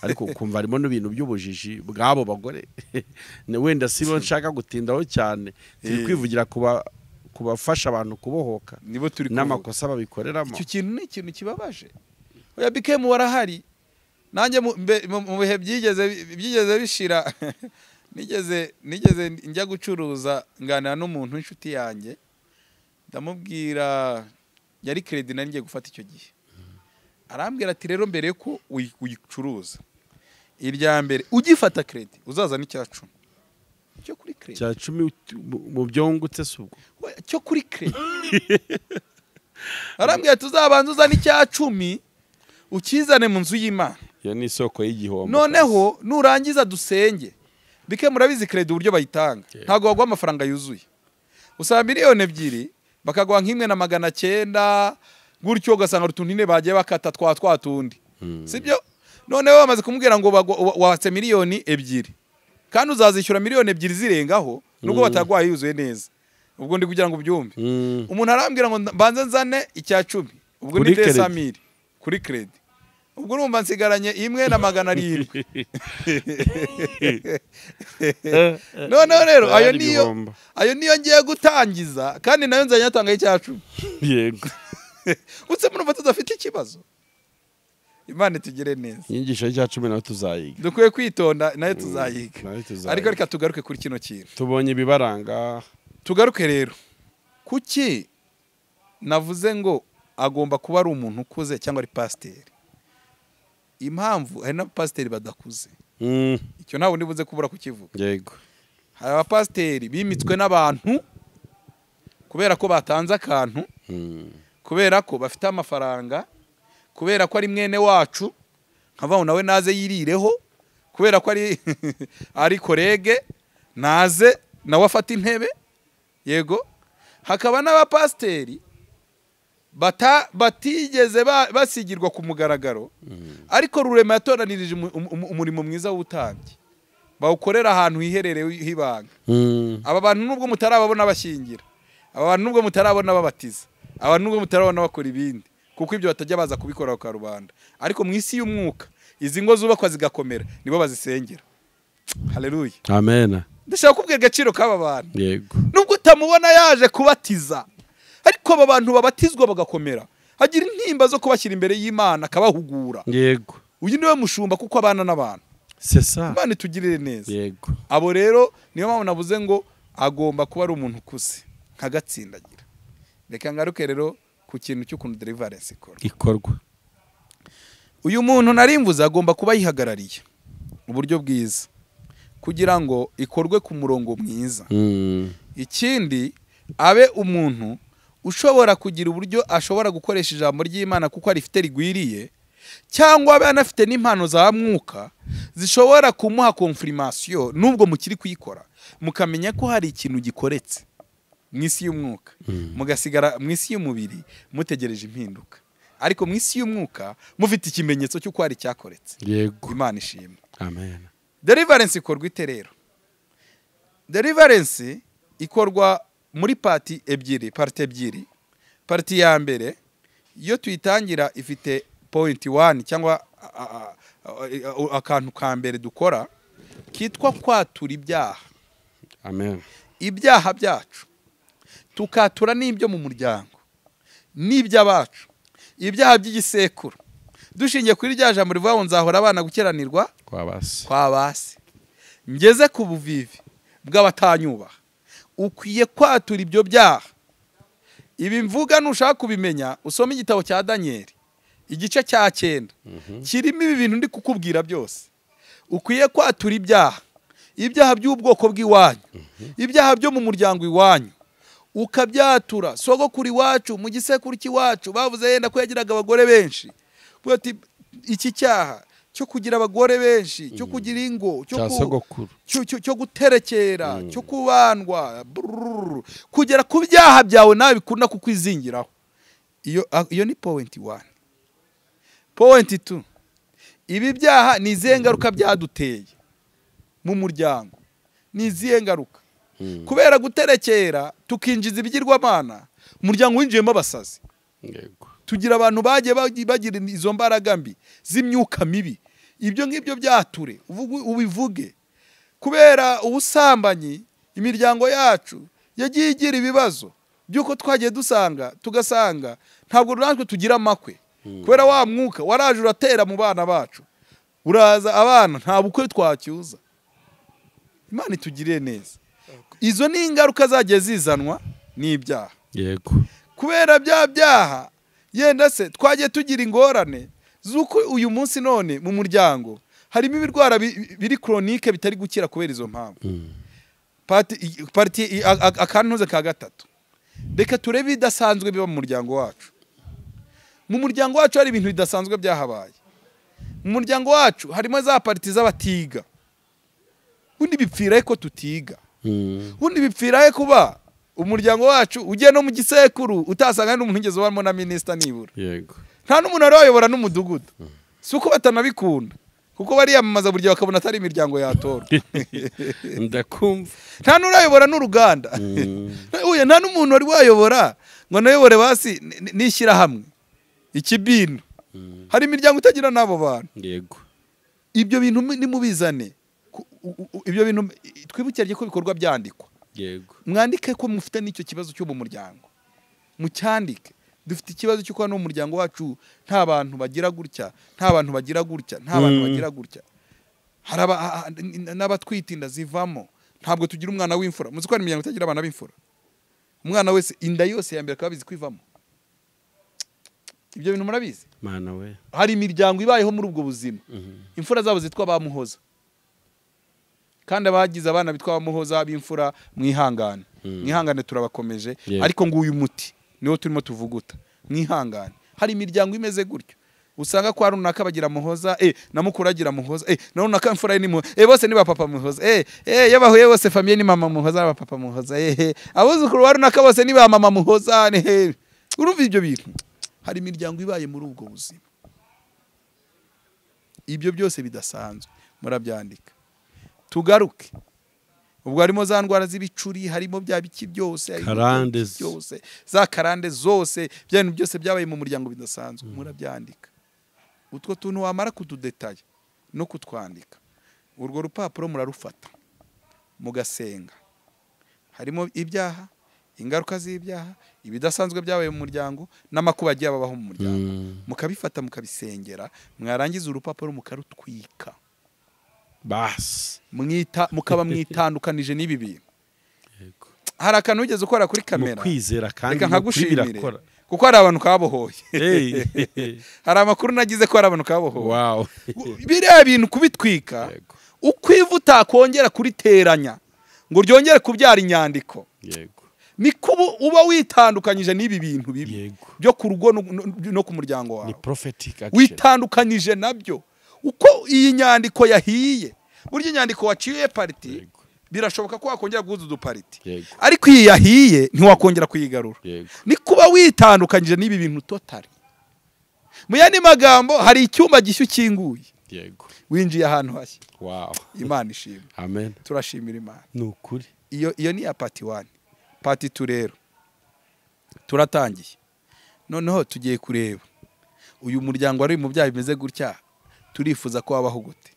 Ariko ukumva harimo n'ibintu by'ubujiji bw'abo bagore. Wenda si bo nshaka gutindaho cyane, turi kwivugira kubafasha abantu kubohoka n'amakosa babikoreramo. Icyo kintu ni ikintu kibabaje. Oya, BKM warahari. Nanjye mu bihe byigeze bishira, nigeze njya gucuruza, nganira n'umuntu w'inshuti yanjye, ndamubwira yari credit nari ngiye gufata icyo gihe. Arambwira ati rero mbere ko uyicuruza, irya mbere ugifata credit uzaza n'icya 10 cyo kuri credit. Cya 10 mu byongutse subwo cyo kuri credit. Arambwira ati uzabanza uzana icya 10 ukizane mu nzu y'Imana. Iyo ni isoko y'igihombo. Noneho nurangiza dusenge. Bike murabizi credit uburyo bayitanga, ntago bagwa amafaranga yuzuye. Usaba miliyoni 2 bakagwa nk'imwe na 900 gutyo, ugasanga rutuntine bagiye bakata twa tundi. Sibyo? Noneho bamaze kumubwira ngo watse miliyoni 2 kandi uzazishyura miliyoni 2 zirengaho, nubwo batagwaye yuzuye neza. Ubwo ndi kugira ngo ubyumve. Umuntu arambwira ngo mbanze nzane icya 10, ubwo ni 200,000 kuri credit. Ubwo urumva nsigaranye 1 na 700. Noneho rero ayo niyo ngiye gutangiza, kandi nayo nzanye atanga icya 10. Yego. Utse murumva tudafite ikibazo. Imana itugire neza. Inyigisho y'icya 10 nayo tuzayiga. Dukwiye kwitonda nayo tuzayiga. Ariko reka tugaruke kuri kino kintu. Tubonye ibibaranga. Tugaruke rero. Kuki navuze ngo agomba kuba ari umuntu ukuze cyangwa ari pasiteri? Impamvu hari n'abapasiteri badakuze. Icyo ntabwo ndibuze kubura kukivuga. Yego. Hari abapasiteri bimitswe n'abantu kubera ko batanze akantu, kubera ko bafite amafaranga, kubera ko ari mwene wacu, nkavaho nawe naze yirireho, kubera ko ari ari korege naze nawe afata intebe. Yego. Hakaba n'abapasiteri batigeze basigirwa ku mugaragaro, ariko Rurema yatoranirije umurimo mwiza w'ubutambyi, bawukorera ahantu hiherereye hibanga. Aba bantu nubwo mutarababona bashyingira, aba bantu nubwo mutarabona babatiza, abantu nubwo mutarabona bakora ibindi, kuko ibyo batajya baza kubikora ku karubanda, ariko mu isi y'umwuka izi ngo zubakwa zigakomera nibo bazisengera. Haleluya, amen. Ndashaka kubwira agaciro k'aba bantu. Yego. Nubwo utamubona yaje kubatiza, ariko aba bantu babatizwa bagakomera, agira intimba zo kubashyira imbere y'Imana akabahugura. Yego. Uyu niwe mushumba kuko abana n'abantu. C'est ça. Imana itugirire neza. Yego. Abo rero niyo mpamvu navuze ngo agomba kuba ari umuntu ukuze nkagatsindagira. Reka ngaruke rero ku kintu cy'ukuntu deliverance ikorwa. Uyu muntu narimvuze agomba kuba yihagarariye uburyo bwiza kugira ngo ikorwe ku murongo mwiza. Ikindi abe umuntu ushobora kugira uburyo ashobora gukoresha ijambo ry'Imana kuko arifite rigwiriye, cyangwa abe anafite n'impano za mwuka zishobora kumuha confirmation nubwo mukiri kuyikora, mukamenya ko hari ikintu gikoretse mu isi y'umwuka, mugasigara mu isi y'umubiri mutegereje impinduka, ariko mu isi y'umwuka mufite ikimenyetso cy'uko hari cyakoretse. Yego. Imana ishimwe. Amen. Deliverance ikorwa ite rero? Deliverance ikorwa muri parti ebyiri. Parti ya mbere iyo tuyitangira ifite point 1 cyangwa akantu ka mbere dukora kitwa kwatura ibyaha. Amen. Ibyaha byacu tukatura n'ibyo mu muryango n'iby'abacu, ibyaha by'igisekuru, dushingiye kuri rya jambo rivuga ngo nzahora abana gukiranirwa kwa base, ngeze ku buvivi bw'abatanyubaha. Ukwiye kwatura ibyo byaha. Ibi mvuga nushaka kubimenya usome igitabo cya Daniel igice cya 9 kirimo ibi bintu ndi kukubwira byose. Ukwiye kwatura ibyaha, ibyaha by'ubwoko bw'iwanyu, ibyaha byo mu muryango iwanyu, ukabyatura. Sogokuru iwacu mu gisekuru cy'iwacu bavuze yenda ko yagiraga abagore benshi, ati iki cyaha cyo kugira abagore benshi, cyo kugira ingo, cyo guterekera, cyo kubandwa, kugera ku byaha byawe nawe bikunda kukwizingiraho. Iyo ni point 1. Point 2, ibi byaha ni izihe ngaruka byaduteye mu muryango? Ni izihe ngaruka? Kubera guterekera tukinjiza ibigirwamana, umuryango winjiyemo abasazi. Tugira abantu bagiye bagira izo mbaraga mbi z'imyuka mibi. Ibyo ngibyo byature ubivuge. Kubera ubusambanyi imiryango yacu yagiye igira ibibazo by'uko twagiye dusanga tugasanga ntabwo natwe tugira amakwe, kubera wa mwuka waraje uratera mu bana bacu, uraza abana nta bukwe twacyuza. Imana itugirire neza. Izo ni ingaruka zagiye zizanwa n'ibyaha. Yego. Kubera bya byaha yenda se twagiye tugira ingorane z'uko uyu munsi none mu muryango harimo ibirwara biri chronique bitari gukira kubera izo mpamvu. Parti akantuze ka gatatu, reka turebe bidasanzwe biba mu muryango wacu. Mu muryango wacu hari ibintu bidasanzwe byahabaye. Mu muryango wacu harimo za parti z'abatiga. Undi bipfira ko tutiga. Undi bipfira kuba umuryango wacu ugiye no mu gisekuru utasanga n'umuntu ugeze ubamo na minister nibura. Yego. Nta n'umuntu arayobora n'umudugudu. Si uko batanabikunda, kuko bariyamamaza buryo bakabona atari imiryango yatora. Ndakumva. Nta n'urayobora n'uruganda. Oya, nta n'umuntu wari wayobora ngo nayobore basi nishyira hamwe ikibino. Hari imiryango itagira n'abo bantu. Yego. Ibyo bintu nimubizane. Ibyo bintu twibukiranye ko bikorwa byandikwa. Yego. Mwandike ko mufite n'icyo kibazo cyo mu muryango. Mucyandike. Dufite ikibazo cy'uko no mu muryango wacu nta bantu bagira gutya, nta bantu bagira gutya, nta bantu bagira gutya. Hari n'abatwitinda zivamo. Ntabwo tugira umwana w'imfura. Muzi ko hari imiryango itagira abana b'imfura. Umwana wese inda yose ya mbere akabizi kwivamo. Ibyo bintu murabizi? Mana we. Hari imiryango ibayeho muri ubwo buzima. Imfura zabo zitwa bamuhoza. Kandi abagize abana bitwa bamuhoza b'imfura mwihangane. Mwihangane turabakomeje, ariko nguyu muti niwo turimo tuvuguta. Mwihangane. Hari imiryango imeze gutyo. Usanga kwa runaka bagira muhoza, na mukuru agira muhoza, na runaka imfura ni muhoza, bose ni ba papa muhoza, iyo bahuye bose famille ni mama muhoza na papa muhoza, abuzukuru ba runaka bose ni ba mama muhoza, urumva ibyo bintu. Hari imiryango ibaye muri ubwo buzima. Ibyo byose bidasanzwe murabyandika. Tugaruke. Ubwo harimo za ndwara z'ibicuri, harimo bya biki byose, karande byose, za karande zose, bya bintu byose byabaye mu muryango bidasanzwe murabyandika. Utwo tuntu wamara kutudetaya no kutwandika, urwo rupapuro murarufata mugasenga. Harimo ibyaha, ingaruka z'ibyaha, ibidasanzwe byabaye mu muryango n'amakuba agiye ababaho mu muryango. Mukabifata mukabisengera, mwarangiza urupapuro mukarutwika. Bas. Mukaba mwitandukanije n'ibi bintu. Yego. Hari akantu ugeze ukora kuri kamera. Kwizera kandi nkagushimire. Kuko hari abantu kabohoye. Hari amakuru nagize ko hari abantu kabohoye. Wow. Biriya bintu kubitwika, ukwivuta kongera kuriteranya ngo ryongere kubyara inyandiko. Yego. Niko uba witandukanyije n'ibi bintu bibi byo ku rugo no ku muryango wawe. Ni prophetic action. Witandukanyije nabyo. Uko iyi nyandiko yahiye, burya inyandiko waciye pariti birashoboka ko wakongera guhuza udupariti, ariko iyi yahiye ntiwakongera kuyigarura. Ni kuba witandukanyije n'ibi bintu totally. Mu yandi magambo hari icyumba gishya ukinguye. Yego. Winjiye ahantu hashya. Wow. Imana ishimwe. Amen. Turashimira Imana. Ni ukuri. Iyo ni ya part 1. Part 2 rero turatangiye. Noneho tugiye kureba uyu muryango wari mu byaha bimeze gutya, turifuza ko wabaho gute.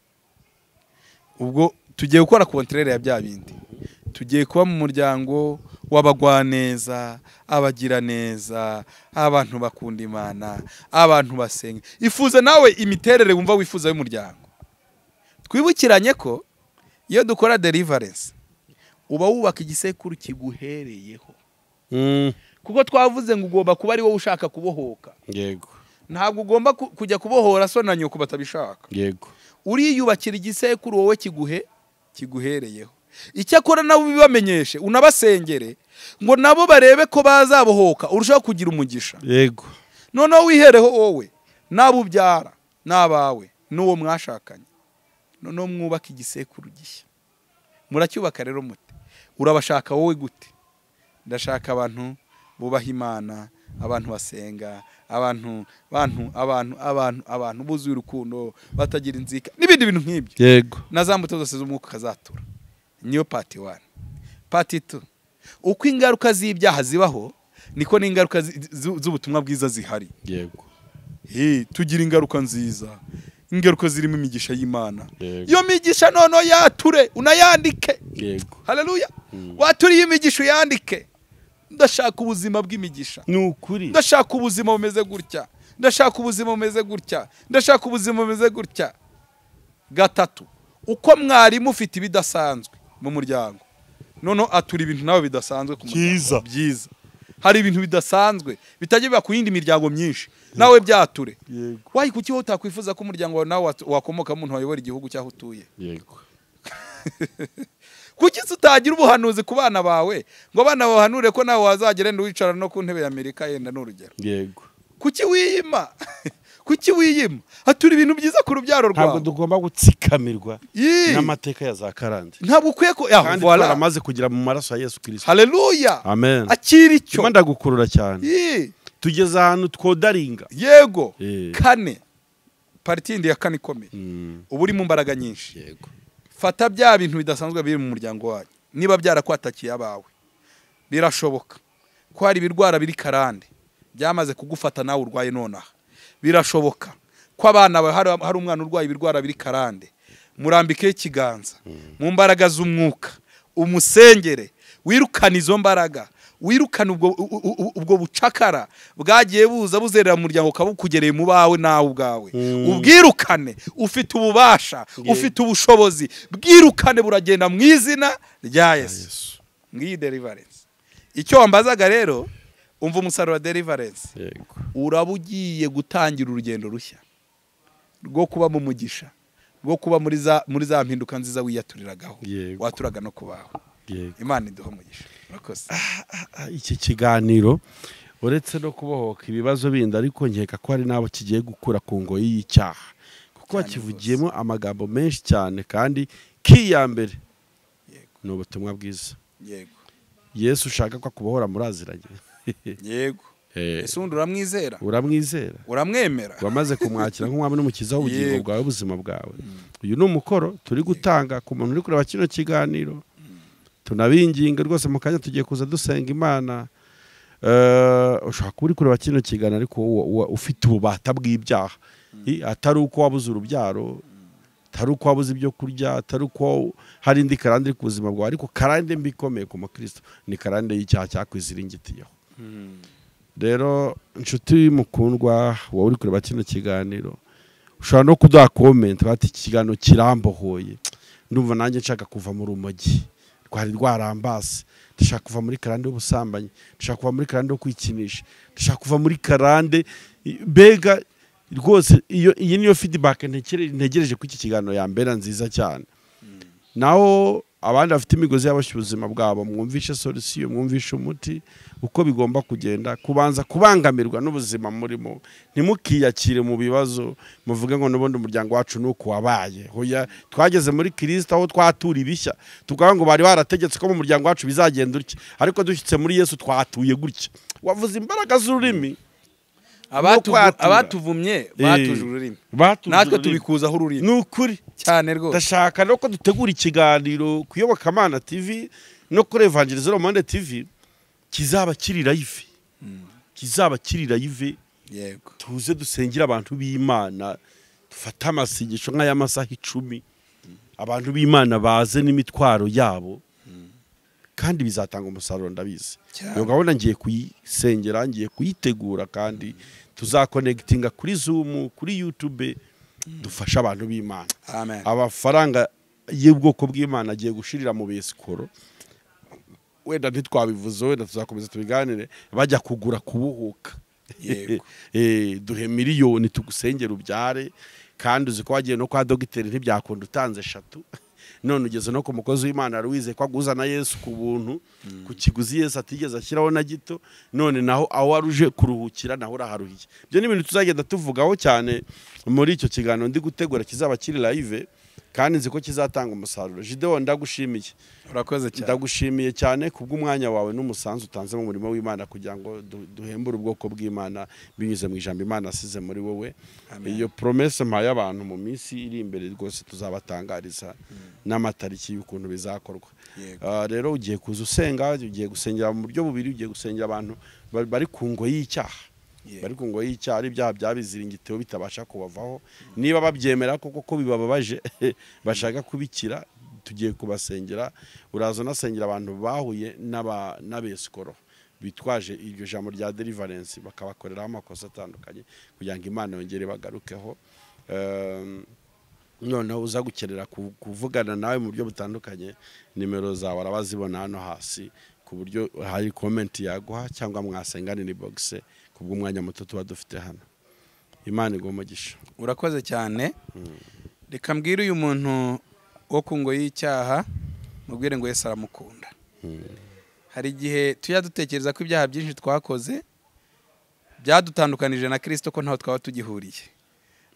Ubwo tugiye gukora contraire ya bya bindi. Tugiye kuba mu muryango w'abagwaneza, abagira neza, abantu bakunda Imana, abantu basenga. Ifuza nawe imiterere wumva wifuza y'umuryango. Twibukiranye ko iyo dukora deliverance uba wubaka igisekuru kiguhereyeho. Kuko twavuze ngo ugomba kuba ari wowe ushaka kubohoka. Yego. Ntabwo ugomba kujya kubohora so na nyoko batabishaka. Yego. Uriyubakira igisekuru wowe kiguhereyeho. Icyakora nabo bibamenyeshe unabasengere ngo nabo barebe ko bazabohoka urushaho kugira umugisha. Yego. Noneho wihereho wowe nabo ubyara nabawe n'uwo mwashakanye. Noneho mwubaka igisekuru gishya. Muracyubaka rero mute? Urabashaka wowe gute? Ndashaka abantu bubaha Imana, abantu basenga, abantu buzuye urukundo, batagira inzika n'ibindi bintu nk'ibyo. Yego. Na za mbuto zose z'umwuka kazatura. Niyo part 1. Part 2. Uko ingaruka z'ibyaha zibaho niko n'ingaruka z'ubutumwa bwiza zihari. Yego. Tugira ingaruka nziza. Ingaruka zirimo imigisha y'Imana. Iyo migisha nono yature unayandike. Yego. Haleluya. Waturiye imigisha uyandike. Ndashaka ubuzima bw'imigisha. Ni ukuri. Ndashaka ubuzima bumeze gutya. Ndashaka ubuzima bumeze gutya. Ndashaka ubuzima bumeze gutya. Gatatu. Uko mwari mufite ibidasanzwe mu muryango, noneho atura ibintu nawe bidasanzwe ku muryango. Byiza. Hari ibintu bidasanzwe bitajya biba ku yindi miryango myinshi, nawe byature. Wayi kuki wowe utakwifuza ko umuryango wawe nawe wakomoka umuntu wayobora igihugu cyaho utuye? Yego. Kuki utagira ubuhanuzi ku bana bawe ngo abana bahanure ko nawe wazagera wicara no ku ntebe ya Amerika yenda n'urugero? Yego. Kuki wiyima? Kuki wiyima? Hatura ibintu byiza ku rubyaro rwawe. Ntabwo tugomba gutsikamirwa n'amateka ya za karande. Ntabwo ukwiye ko kandi twaramaze kugira mu maraso ya Yesu Kristo. Haleluya. Amen. Akira icyo. Imana ndagukurura cyane. Tugeze ahantu twodaringa. Yego. Kane. Parti ya kane ikomeye. Ubu uri mu mbaraga nyinshi. Yego. Fata bya bintu bidasanzwe biri mu muryango wanyu. Niba byarakwatakiye abawe, birashoboka ko hari ibirwara biri karande byamaze kugufata nawe urwaye nonaha. Birashoboka ko abana bawe hari umwana urwaye ibirwara biri karande, murambike ikiganza mu mbaraga z'umwuka, umusengere, wirukana izo mbaraga, wirukana ubwo bucakara bwagiye buza buzerera mu muryango kabukugereye mu bawe nawe ubwawe. Ubwirukane, ufite ububasha, ufite ubushobozi, bwirukane buragenda mu izina rya Yesu. Ngiyi deliverance. Icyo wambazaga rero, umva umusaruro wa deliverance. Yego. Uraba ugiye gutangira urugendo rushya rwo kuba mu mugisha, rwo kuba muri za mpinduka nziza wiyaturiragaho, waturaga no kubaho. Imana iduha umugisha. Murakoze. Iki kiganiro uretse no kubohoka ibibazo bindi, ariko nkeka ko hari nabo kigiye gukura ku ngoyi y'icyaha, kuko bakivugiyemo amagambo menshi cyane, kandi kiyambere ni ubutumwa bwiza. Yego. Yesu ushaka ko akubohora muraziranye. Yego. Ese undi uramwizera? Uramwizera? Uramwemera? Wamaze kumwakira nk'umwami n'umukiza w'ubugingo bwawe, ubuzima bwawe. Uyu ni umukoro turi gutanga ku muntu uri kureba kino kiganiro. Tunabinginga rwose mu kanya tugiye kuza dusenga Imana. Ushaka kuba uri kureba kino kiganiro ariko ufite ububata bw'ibyaha, atari uko wabuze urubyaro, atari uko wabuze ibyo kurya, atari uko hari indi karande iri ku buzima bwawe, ariko karande mbi ikomeye ku mukristo ni karande y'icyaha cyakwiziringitiyeho. Rero inshuti mukundwa wowe uri kureba kino kiganiro, ushobora no kuduha comment bati iki kiganiro kirambohoye, ndumva nanjye nshaka kuva mu rumogi rwari rwarambase, ndashaka kuva muri karande y'ubusambanyi, ndashaka kuva muri karande yo kwikinisha, ndashaka kuva muri karande mbega rwose. Iyi niyo feedback ntegereje ku iki kiganiro ya mbera nziza cyane. Naho Abandi bafite imigozi yaboshye ubuzima bwabo, mwumvishe solution, mwumvishe umuti uko bigomba kugenda. Kubanza kubangamirwa n'ubuzima murimo, ntimukiyakire mu bibazo muvuge ngo n'ubundi umuryango wacu nuko wabaye. Hoya, twageze muri Kristo aho twatura ibishya, tukavuga ngo bari barategetse ko mu muryango wacu bizagenda utya, ariko dushyitse muri Yesu twatuye gutya. Wavuze imbaraga z'ururimi. Abatuvumye batuje ururimi, natwe tubikuzaho ururimi. Ni ukuri cyane rwose. Ndashaka no ko dutegura ikiganiro ku Iyobokamana TV no kuri Evangelist Monde TV kizaba kiri live. Kizaba kiri live. Yego. Tuze dusengera abantu b'Imana, dufate amasengesho nk'ay'amasaha 10, abantu b'Imana baze n'imitwaro yabo, kandi bizatanga umusaruro, ndabizi. Iyo gahunda ngiye kuyisengera, ngiye kuyitegura, kandi tuzakonegitinga kuri Zoom, kuri YouTube, dufasha abantu b'Imana. Amen. Abafaranga y'ubwoko bw'Imana agiye gushirira mu besikoro, wenda ntitwabivuze, wenda tuzakomeza tubiganire, bajya kugura kubuhuka. Yego. Duhe miliyoni tugusengera ubyare, kandi uzi ko wagiye no kwa dogiteri ntibyakunda utanze 3. None ugeze no ku mukozi w'Imana Louise ko aguza na Yesu ku buntu, ku kiguzi Yesu atigeze ashyiraho na gito, none naho aho waruje kuruhukira naho uraharuhiye. Ibyo ni ibintu tuzagenda tuvugaho cyane muri icyo kiganiro ndi gutegura kizaba kiri live, kandi nzi ko kizatanga umusaruro. Gideon, ndagushimiye. Urakoze cyane. Ndagushimiye cyane kubw'umwanya wawe n'umusanzu utanze mu murimo w'Imana kugira ngo duhembure ubwoko bw'Imana binyuze mu ijambo Imana asize muri wowe. Iyo promesse mpaye abantu mu minsi iri imbere rwose tuzabatangariza n'amatariki y'ukuntu bizakorwa. Rero ugiye kuza usenga, ugiye gusengera mu buryo bubiri, ugiye gusengera abantu bari ku ngo y'icyaha. Bari ku ngo y'icyaha, ari ibyaha byabiziringiteho bitabasha kubavaho. Niba babyemera koko ko bibababaje bashaka kubikira, tugiye kubasengera. Uraza unasengera abantu bahuye n'abesikoro bitwaje iryo jambo rya deliverance, bakabakoreraho amakosa atandukanye kugira ngo Imana yongere bagarukeho. Noneho uza gukenera kuvugana nawe mu buryo butandukanye, nimero zawe arabazibona hano hasi, ku buryo hari comment yaguha cyangwa mwasengana ni box kubw'umwanya muto tuba dufite hano. Imana iguhe umugisha. Urakoze cyane. Reka mbwire uyu muntu wo ku ngo y'icyaha, mubwire ngo Yesu aramukunda. Hari igihe tujya dutekereza ko ibyaha byinshi twakoze byadutandukanije na Kristo, ko ntaho twaba tugihuriye,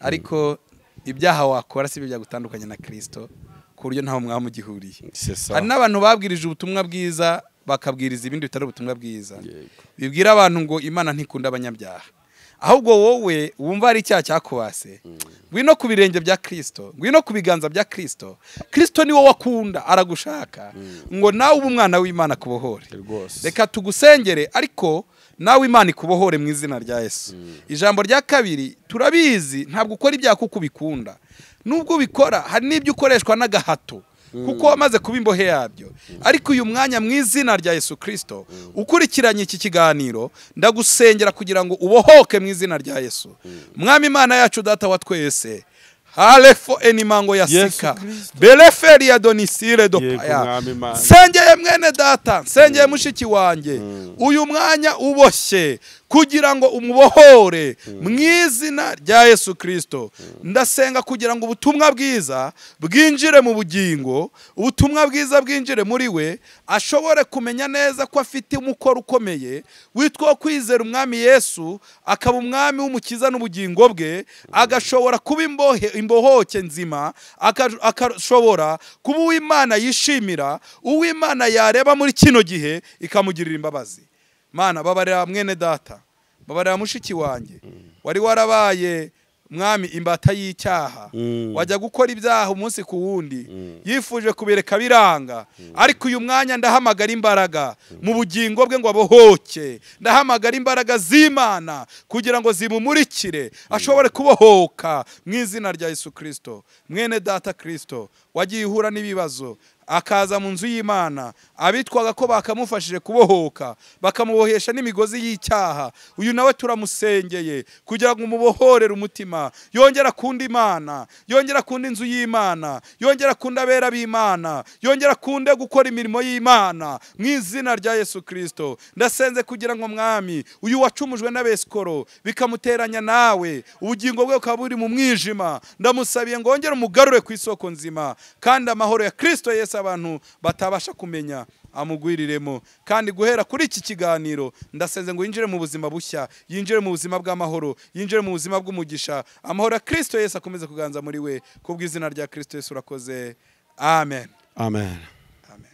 ariko ibyaha wakora si byo byagutandukanya na Kristo, ku buryo ntaho mwamugihuriye. Hari n'abantu babwirije ubutumwa bwiza bakabwiriza ibindi bitari ubutumwa bwiza, bibwira abantu ngo Imana ntikunda abanyabyaha. Ahubwo wowe wumva ari icyaha cyakubase, ngwino ku birenge bya Kristo, ngwino ku biganza bya Kristo. Kristo ni wowe akunda, aragushaka ngo nawe ube umwana w'Imana kubohore. Reka tugusengere, ariko nawe Imana ikubohore mu izina rya Yesu. Ijambo rya kabiri, turabizi ntabwo ukora ibyaha kuko ubikunda, nubwo ubikora hari n'ibyo ukoreshwa n'agahato kuko wamaze kuba imbohe yabyo. Ariko uyu mwanya mu izina rya Yesu Kristo ukurikiranye iki kiganiro, ndagusengera kugira ngo ubohoke mu izina rya Yesu. Mwami Imana yacu, Data wa twese, Halefo enimango ya sika beleferi ya donisire dopaya. Sengeye mwene data, sengeye mushiki wanjye, uyu mwanya uboshye kugira ngo umubohore mu izina rya Yesu Kristo. Ndasenga kugira ngo ubutumwa bwiza bwinjire mu bugingo, ubutumwa bwiza bwinjire muri we, ashobore kumenya neza ko afite umukoro ukomeye witwa kwizera umwami Yesu, akaba umwami w'umukiza n'ubugingo bwe, agashobora kuba imbohoke nzima, akashobora kuba uw'Imana yishimira, uw'Imana yareba muri kino gihe ikamugirira imbabazi. Mana, babarira mwene data, babarira mushiki wanjye wari warabaye mwami imbata y'icyaha, wajya gukora ibyaha umunsi ku wundi, yifuje kubireka biranga, ariko uyu mwanya ndahamagara imbaraga mu bugingo bwe ngo abohoke. Ndahamagara imbaraga z'Imana kugira ngo zimumurikire ashobore kubohoka mu izina rya Yesu Kristo. Mwene data Kristo wagiye uhura n'ibibazo, akaza mu nzu y'Imana, abitwaga ko bakamufashije kubohoka bakamubohesha n'imigozi y'icyaha, uyu nawe turamusengeye kugira ngo umubohorere umutima, yongera kunda Imana, yongera kunda inzu y'Imana, yongera kunda abera b'Imana, yongera kunde gukora imirimo y'Imana mu izina rya Yesu Kristo. Ndasenze kugira ngo mwami uyu wacumujwe n'abesikoro bikamuteranya nawe, ubugingo bwe bukaba buri mu mwijima, ndamusabiye ngo wongere umugarure ku isoko nzima, kandi amahoro ya Kristo Yesu yose abantu batabasha kumenya amugwiriremo. Kandi guhera kuri iki kiganiro ndasenze ngo yinjire mu buzima bushya, yinjire mu buzima bw'amahoro, yinjire mu buzima bw'umugisha. Amahoro ya Kristo Yesu akomeze kuganza muri we, kubw'izina rya Kristo Yesu urakoze. Amen. Amen. Amen.